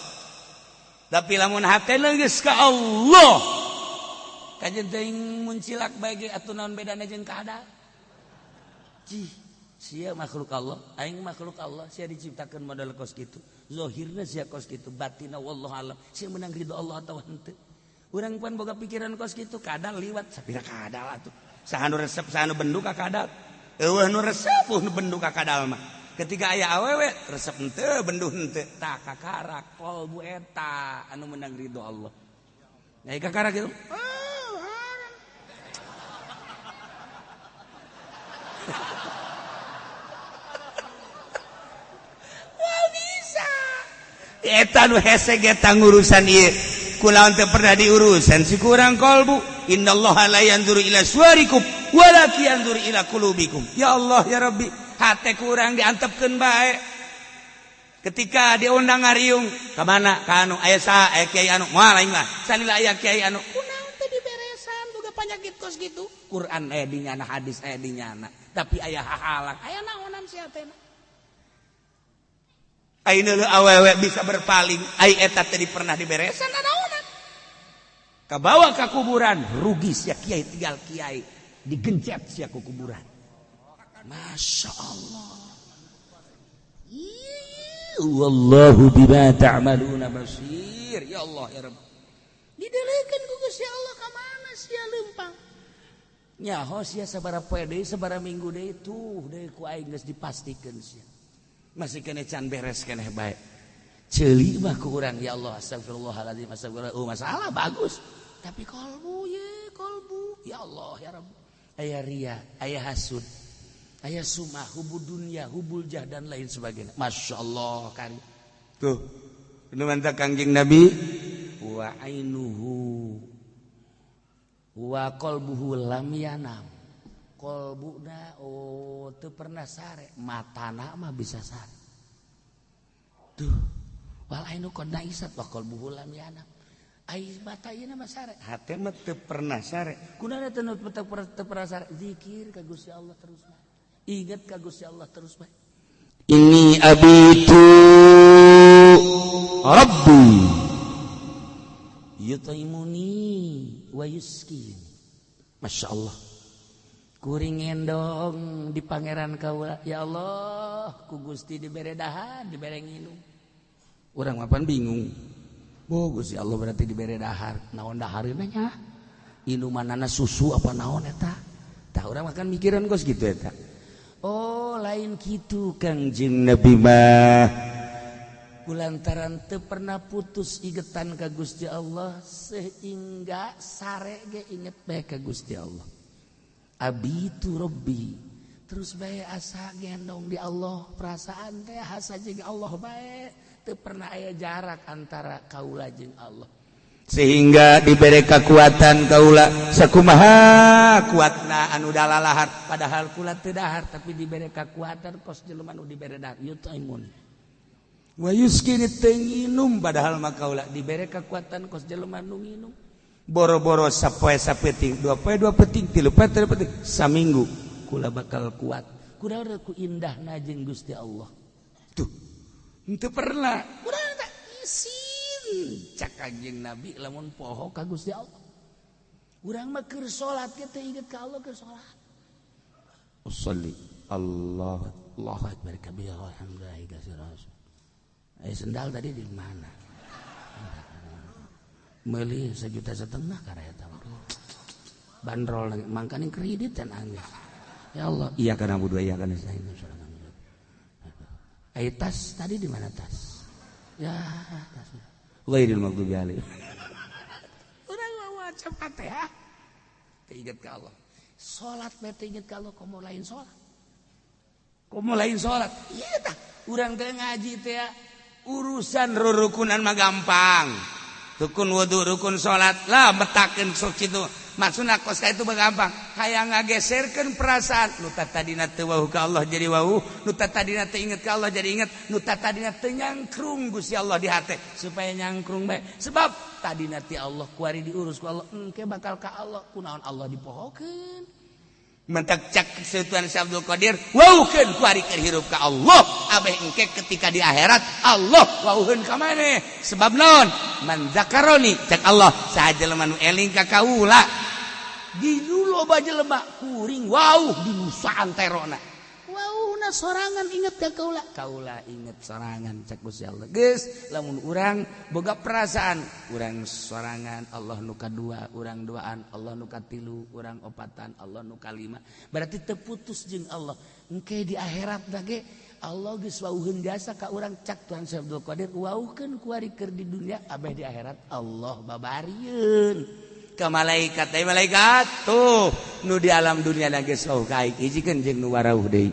Tapi lamun hate geus ka Allah. Kajen teuing muncilak bae ge atuh naon bedana jeung kadal. Cih, sia makhluk Allah, aing makhluk Allah, sia diciptakeun model kos kitu. Zahirna sia kos kitu, batinna wallahu alam. Sia menang ridho Allah atawa henteu. Urang pan boga pikiran kos kitu, kadal liwat sapira kadal atuh. Saha nu resep, saha nu bendu ka kadal. Eueuh nu resep, nu bendu ka kadal mah. Ketika aya awewe resep henteu, bendu henteu. Tah kakarak qalbu eta anu menang ridho Allah. Nah, kakarak kitu. Wah bisa. Eta nu hese ge ngurusan ieu. Kulaon teu pernah diurusan si kurang kalbu. Innallaha la yanzuru ila suwarikum walakin yanzuru ila qulubikum. Ya Allah ya Rabbi, hate kurang diantepkeun bae. Ketika diundang ngariung ka mana ka anu aya saha aya kiai anu moal aing mah. Salila aya kiai anu kunaon teh diberesan boga panyakit kos kitu. Quran aya di nyana, hadis aya di nyana, tapi aya hahalang, aya naonan sia teh. Ai neuleuh awewe bisa berpaling, ai eta teh pernah diberesan naonan. Kabawa ka kuburan, rugi sia kiai tinggal kiai, digencet sia ku kuburan. Masya Allah. Wallahu bima ta'maluna basir. Ya Allah ya Rabb. Didelekeun ku Gusti Allah ka mana sia leumpang. Nyaho sia sabaraha poe deui, sabaraha minggu deui tuh deui ku aing geus dipastikeun sia. Masih kene can beres keneh bae. Ceuli mah ku urang ya Allah astagfirullahaladzim astagfirullah. Oh masalah bagus. Tapi kalbu ye kalbu ya Allah ya Rabb. Aya ria, aya hasud. Aya sumah hubud dunya, hubul jah dan lain sebagainya. Masya Allah kari. Tuh, nu mantap Kangjeng Nabi wa ainuhu wa qalbuhu lam yanam. Qalbuna oh teu pernah sare, matana mah bisa sare. Tuh, wal ainu qad naisat wa qalbuhu lam yanam. Ai mata ieu mah sare, hate mah teu pernah sare. Kunaon teu pernah sare? Zikir ka Gusti Allah terus bae. Ingat ka Gusti Allah terus bae. Ini abitu Rabbi yutaimuni wa yuskin. Masya Allah. Kuring ngendong di pangeran kaula. Ya Allah, ku Gusti dibere dahar, dibere nginum. Urang mapan bingung. Oh, Gusti Allah berarti dibere dahar. Naon dahareuna nya? Inumanana susu apa naon eta? Tah urang makan mikiran kos gitu eta. Oh lain gitu Kangjeng Nabi mah kulantaran teu pernah putus igetan ka Gusti Allah sehingga sare ge inget bae ka Gusti Allah. Abitu Rabbi terus bae asa gendong di Allah, perasaan teh asa jeung Allah bae, teu pernah aya jarak antara kaula jeung Allah. Sehingga diberi kekuatan kaula sakumaha kuatna anu dalalahar padahal kula teu dahar tapi diberi kekuatan kos jelema nu dibere dahar yutaimun wa yuskini teu nginum padahal mah kaula dibere kekuatan kos jelema nu nginum boro-boro sapoe sapeuting dua poe dua peuting tilu poe tilu peuting saminggu kula bakal kuat kuda ku indahna jeung Gusti Allah tuh henteu pernah kuda teh isin cak Kangjeng Nabi lamun poho ka Gusti Allah. Urang mah keur salat ge teu inget ka Allah keur salat. Usolli Allah Allahu akbar kabira alhamdulillah katsira. Sendal tadi di mana? Meuli 1,5 juta kareta. Bandrol mangkaning kredit dan anggeus. Ya Allah, iya kana budu iya kana sain. Ai tas tadi di mana tas? Ya, tas. Ghairil maghdubi alaihim. Urang mah maca Fatihah teu inget ka Allah. Salat bae teu inget ka Allah komo lain salat. Komo lain salat. Ieu tah urang teh ngaji teh urusan rurukunan mah gampang. Rukun wudu, rukun salat lah metakeun sok kitu. Maksudna kos ka itu mah gampang. Hayang ngageserkeun perasaan nu tadina teu wauh ka Allah jadi wauh, nu tadina teu inget ka Allah jadi inget, nu tadina teu nyangkrung Gusti Allah di hate supaya nyangkrung bae. Sebab tadina ti Allah kuari diurus ku Allah, engke bakal ka Allah, kunaon Allah dipohokeun. Mentak cak Sultan Syekh Abdul Qadir, wauhkeun kuari keur hirup ka Allah, abeh engke ketika di akhirat Allah wauheun ka maneh. Sebab naon? Man zakaroni cak Allah saha jelema nu eling ka kaula. Di loba jelema kuring wauh di nusaan terona. Wauhna sorangan inget ka kaula. Kaula inget sorangan cak Gusti Allah. Geus lamun urang boga perasaan urang sorangan Allah nu kadua, urang duaan Allah nu katilu, urang opatan Allah nu kalima. Berarti teu putus jeung Allah. Engke di akhirat ge Allah geus wauheun jasa ka urang cak Tuhan Syekh Abdul Qadir wauhkeun kuari keur di dunia abeh di akhirat Allah babarieun. Ke malaikat, ai malaikat tuh nu di alam dunia geus wauh ka aing hijikeun jeung nu warauh deui.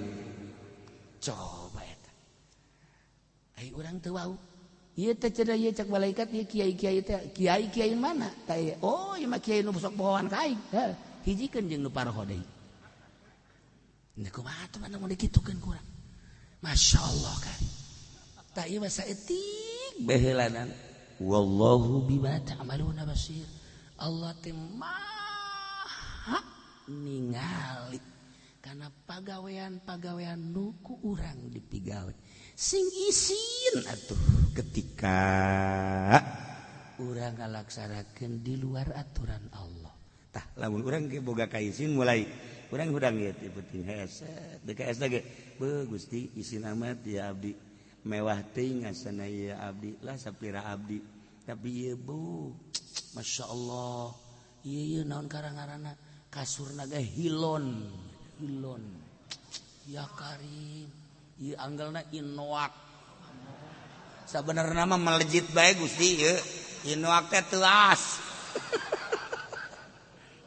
Coba eta. Ai urang teu wauh. Ieu teh cenah ieu cak malaikat ieu kiai-kiai teh, kiai-kiai mana? Tah ieu. Oh, ieu mah kiai nu sok pohoan ka aing. Heuh, hijikeun jeung nu paroho deui. Nah kumaha atuh mana mun dikitukeun ku urang. Masya Allah kan. Tah ieu mah saeutik baheulanan. Wallahu bima ta'maluna basir. Allah teh maha ningali karena pagawean-pagawean nu ku urang dipigawe. Sing isin atuh ketika urang ngalaksanakeun di luar aturan Allah. Tah lamun urang ge boga kaisin mulai urang hudang ieu teh penting hese DKS ge beuh Gusti isin amat ya abdi mewah teuing ngasana ieu abdi lah sapira abdi tapi ieu bu Masya Allah ieu naon karang-karana kasurna ge hilon hilon ya karim ieu anggelna inoak sabenerna mah melejit bae Gusti ieu inoak teh teuas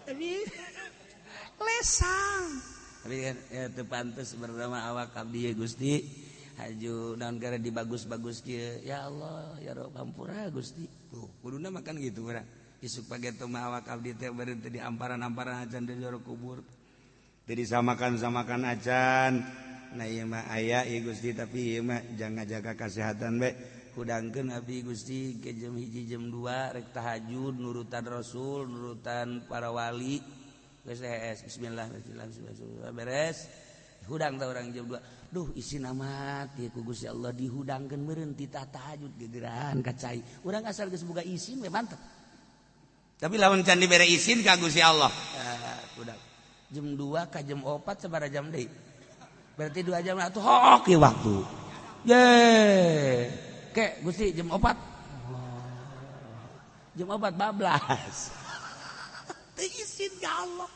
tapi lesang Tapi kan ya teu pantes bernama awak abdi ya Gusti. Haju naon gara dibagus-bagus kieu. Ya Allah, ya Rob hampura Gusti. Tuh, kuduna makan gitu urang. Isuk pageto mah awak abdi teh beureun teh di amparan-amparan acan di jero kubur. Teu disamakan-samakan acan. Nah ieu mah aya ieu Gusti tapi ieu mah jangan jaga kesehatan bae. Hudangkeun abdi Gusti ke jam 1 jam 2 rek tahajud nurutan Rasul, nurutan para wali. Geus bismillah bismillah bismillah beres. Hudang tah urang jam 2. Duh isin amat ieu ku Gusti Allah dihudangkeun meureun ti tahajud gegeran ka cai. Urang asal geus boga isin we mantep. Tapi lamun can dibere isin ka Gusti Allah. Hudang. Jam 2 ka jam 4 sabaraha jam deui? Berarti 2 jam atuh hook ieu waktu. Ye. Ke Gusti jam 4. Jam 4 bablas. Teu isin ka Allah.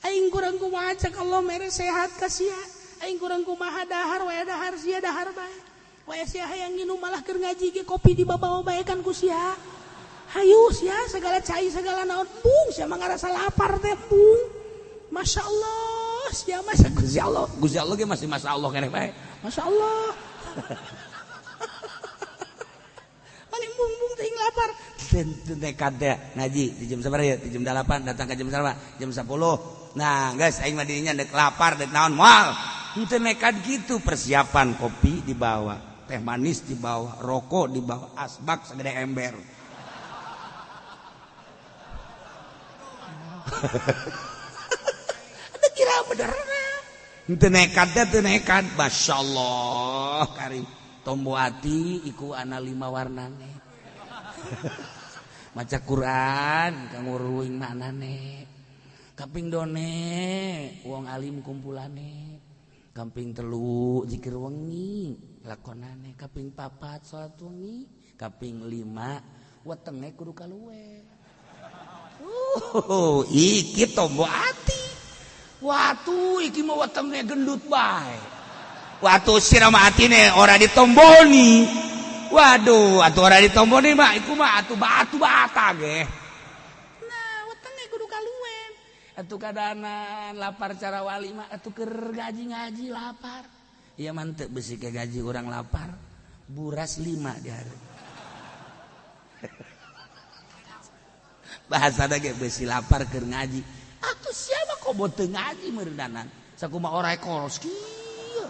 Aing kurang kumaha cek Allah mere sehat ka sia. Aing kurang kumaha dahar wae dahar sia dahar bae. Wae sia hayang nginum malah keur ngaji ge kopi dibabawa bae kan ku sia. Hayu sia segala cai segala naon bung sia mah ngarasa lapar teh bung. Masya Allah sia mah Gusti Allah. Gusti Allah ge masih masya Allah keneh bae. Masya Allah. Paling bung-bung teh lapar. Nekat teh ngaji di jam sabaraha ya? Di jam 8 datang ke jam sabaraha? Jam 10. Nah, guys, aing mah dirinya dek lapar dek naon moal. Henteu nekat gitu, persiapan kopi dibawa, teh manis dibawa, rokok dibawa, asbak segede ember. Ada kira bener. Henteu nekat teh teu nekat, masyaallah karim. Tombo ati iku ana 5 warnane. Maca Quran kanggo ruing maknane. Kaping done wong alim kumpulane. Kaping 3 zikir wengi lakonane. Kaping 4 salat wengi. Kaping 5 wetenge kudu kaluwe. Iki tombo ati. Watu iki mah wetenge gendut bae. Watu sira mah atine ora ditomboni. Waduh, atuh ora ditomboni mah iku mah atuh batu bata ge. Nah, wetenge kudu kaluwen. Atuh kadanan lapar cara wali mah atuh keur ngaji-ngaji lapar. Ieu mah teu besi ke gaji urang lapar. Buras 5 di hari. Bahasa ge besi lapar keur ngaji. Atuh siapa kok bote ngaji meureundanan? Sakumaha ora koros kieu.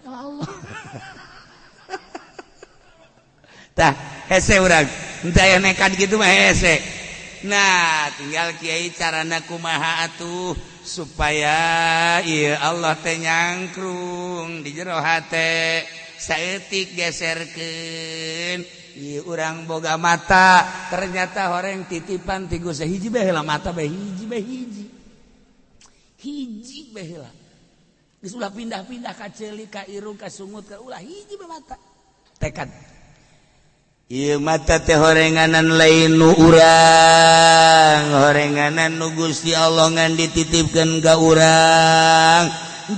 Ya Allah. Tah, hese urang. Henteu aya nekat kitu mah hese. Nah, tinggal kiai carana kumaha atuh supaya ieu Allah teh nyangkrung di jero hate. Saeutik geserkeun. Ieu urang boga mata, ternyata horeng titipan ti Gusti hiji bae heula mata bae hiji bae hiji. Hiji bae heula. Geus ulah pindah-pindah ka ceuli ka irung ka sungut ka ulah hiji bae mata. Tekad. Ieu mata teh horenganan lain nu urang, horenganan nu Gusti Allah ngan dititipkeun ka urang.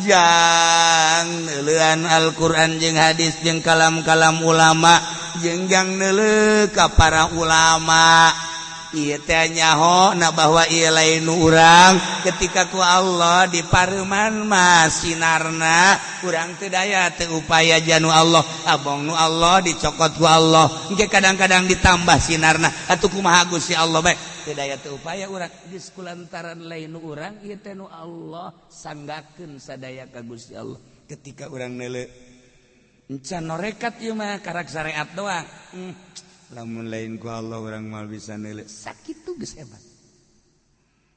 Jang neuleuan Al-Qur'an jeung hadis jeung kalam-kalam ulama, jeung jang neuleuh ka para ulama. Ieu teh nyaho na bahwa ieu lain nu urang ketika ku Allah dipareuman mah sinarna urang teu daya teu upaya janu Allah, abong nu Allah dicokot ku Allah. Engke kadang-kadang ditambah sinarna atuh kumaha Gusti Allah bae teu daya teu upaya urang geus kulantaran lain nu urang ieu teh nu Allah sanggakeun sadaya ka Gusti Allah. Ketika urang neuleuh encan norekat ieu mah karak syariat doang. Lamun lain ku Allah urang moal bisa neuleuh sakitu geus hebat.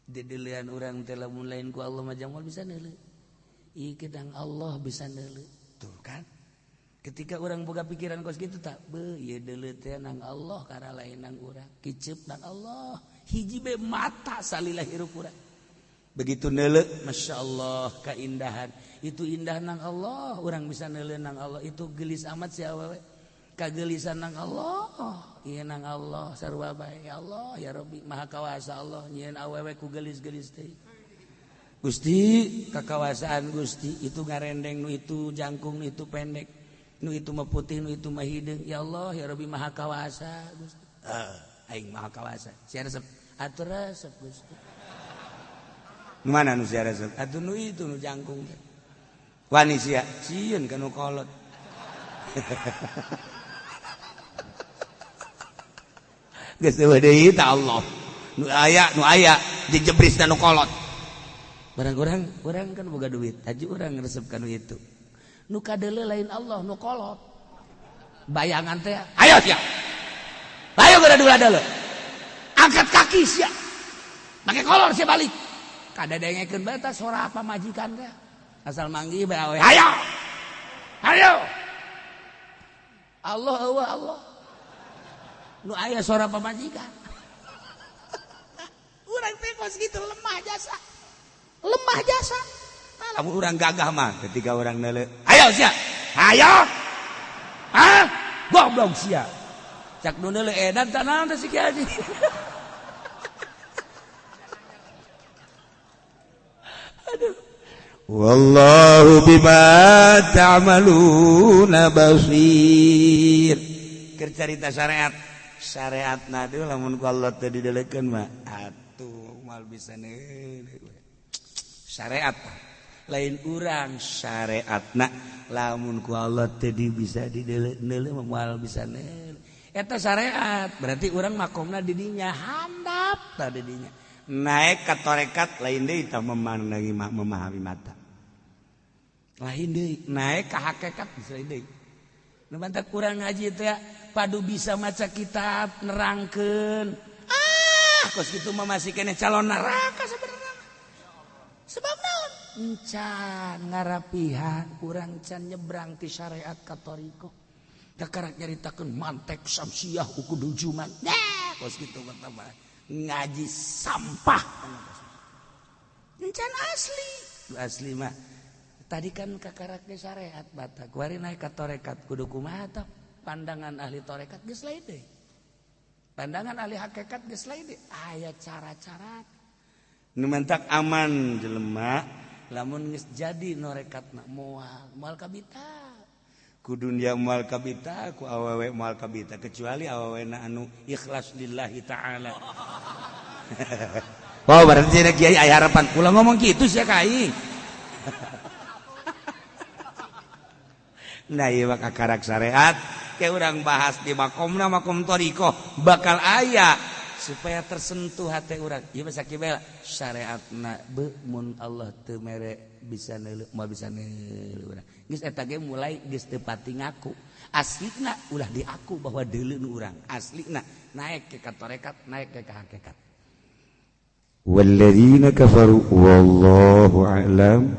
Dedeulean urang teh lamun lain ku Allah mah moal bisa neuleuh. Ieu kedang Allah bisa neuleuh. Tuh kan. Ketika urang boga pikiran kos kitu tak beuh ieu deuleuh teh nang Allah kara lain nang urang. Kiceup nang Allah. Hiji be mata salila hirup urang. Begitu neuleuh masyaallah kaindahan. Itu indah nang Allah, urang bisa neuleuh nang Allah. Itu gelis amat si awewe. Kagelisan nang Allah, ieu nang Allah sarua bae ya Allah ya Rabbi maha kawasa Allah nyieun awewe ku gelis-gelis teh. Gusti kakawasaan Gusti itu ngarendeng nu itu jangkung nu itu pendek nu itu mah putih nu itu mah hideung ya Allah ya Rabbi maha kawasa Gusti. Aing maha kawasa. Sia resep atuh resep Gusti. Nu mana nu sia resep? Atuh nu itu nu jangkung teh. Wani sia sieun ka nu kolot. Geus eueuh deui ta Allah. Nu aya dijebrisna nu kolot. Barang urang kan boga duit, haji urang resep ka nu itu. Nu kadeuleu lain Allah, nu kolot. Bayangan teh, ayo sia. Ayo geura deuleu. Angkat kaki sia. Make kolor sia balik. Kadadengekeun bae tah sora pamajikan teh. Asal manggih bae awe. Ayo. Ayo. Allah eueuh Allah. Nu aya sora pamajikan. Urang teh kos kitu lemah jasa. Lemah jasa. Lamun urang gagah mah ketika urang neuleuh, ayo sia. Ayo. Hah? Goblok sia. Cak nu neuleuh edan tah naon teh si Kiai Haji. Aduh. Wallahu bima ta'maluna basir. Keur carita syariat. Syariatna teh lamun ku Allah teu didelekeun mah atuh moal bisa neuleuh. Syariat lain urang syariatna lamun ku Allah teu bisa didelekeun moal bisa neuleuh. Eta syariat berarti urang makomna di dinya handap tah di dinya. Naik ka tarekat lain deui tah memandangi memahami mata. Lain deui naik ka hakikat bisa deui. Nu bantak urang ngaji teh padu bisa maca kitab nerangkeun. Ah, kos kitu mah masih keneh calon neraka sebenarnya. Sebab naon? Encan ngarapihan urang can nyebrang ti syariat ka thariqah. Kakarak nyaritakeun mantek samsiah ukudu juman. Nah, kos kitu mah tambah ngaji sampah. Encan asli. Asli mah tadi kan kakaraknya syariat batak. Kuari naik ka tarekat kudu kumaha tah? Pandangan ahli tarekat geus lain deui. Pandangan ahli hakikat geus lain deui. Aya cara-cara nu mentak aman jelema lamun geus jadi norekatna moal moal kabita. Ku dunia moal kabita, ku awewe moal kabita kecuali awewena anu ikhlas lillahi ta'ala. Wow, berarti kiai aya harapan. Ulah ngomong kitu sia ka aing. Nah ieu mah kakarak syariat kayak urang bahas di makomna makom thariqah bakal aya supaya tersentuh hati urang. Ieu mah sakibel syariatna beuh mun Allah teu mere bisa neuleuh moal bisa neuleuh urang. Geus eta ge mulai geus teu pati ngaku. Aslina ulah diaku bahwa deuleu nu urang. Aslina naik ke tarekat, naik ke hakikat. Walladzina kafaru wallahu a'lam.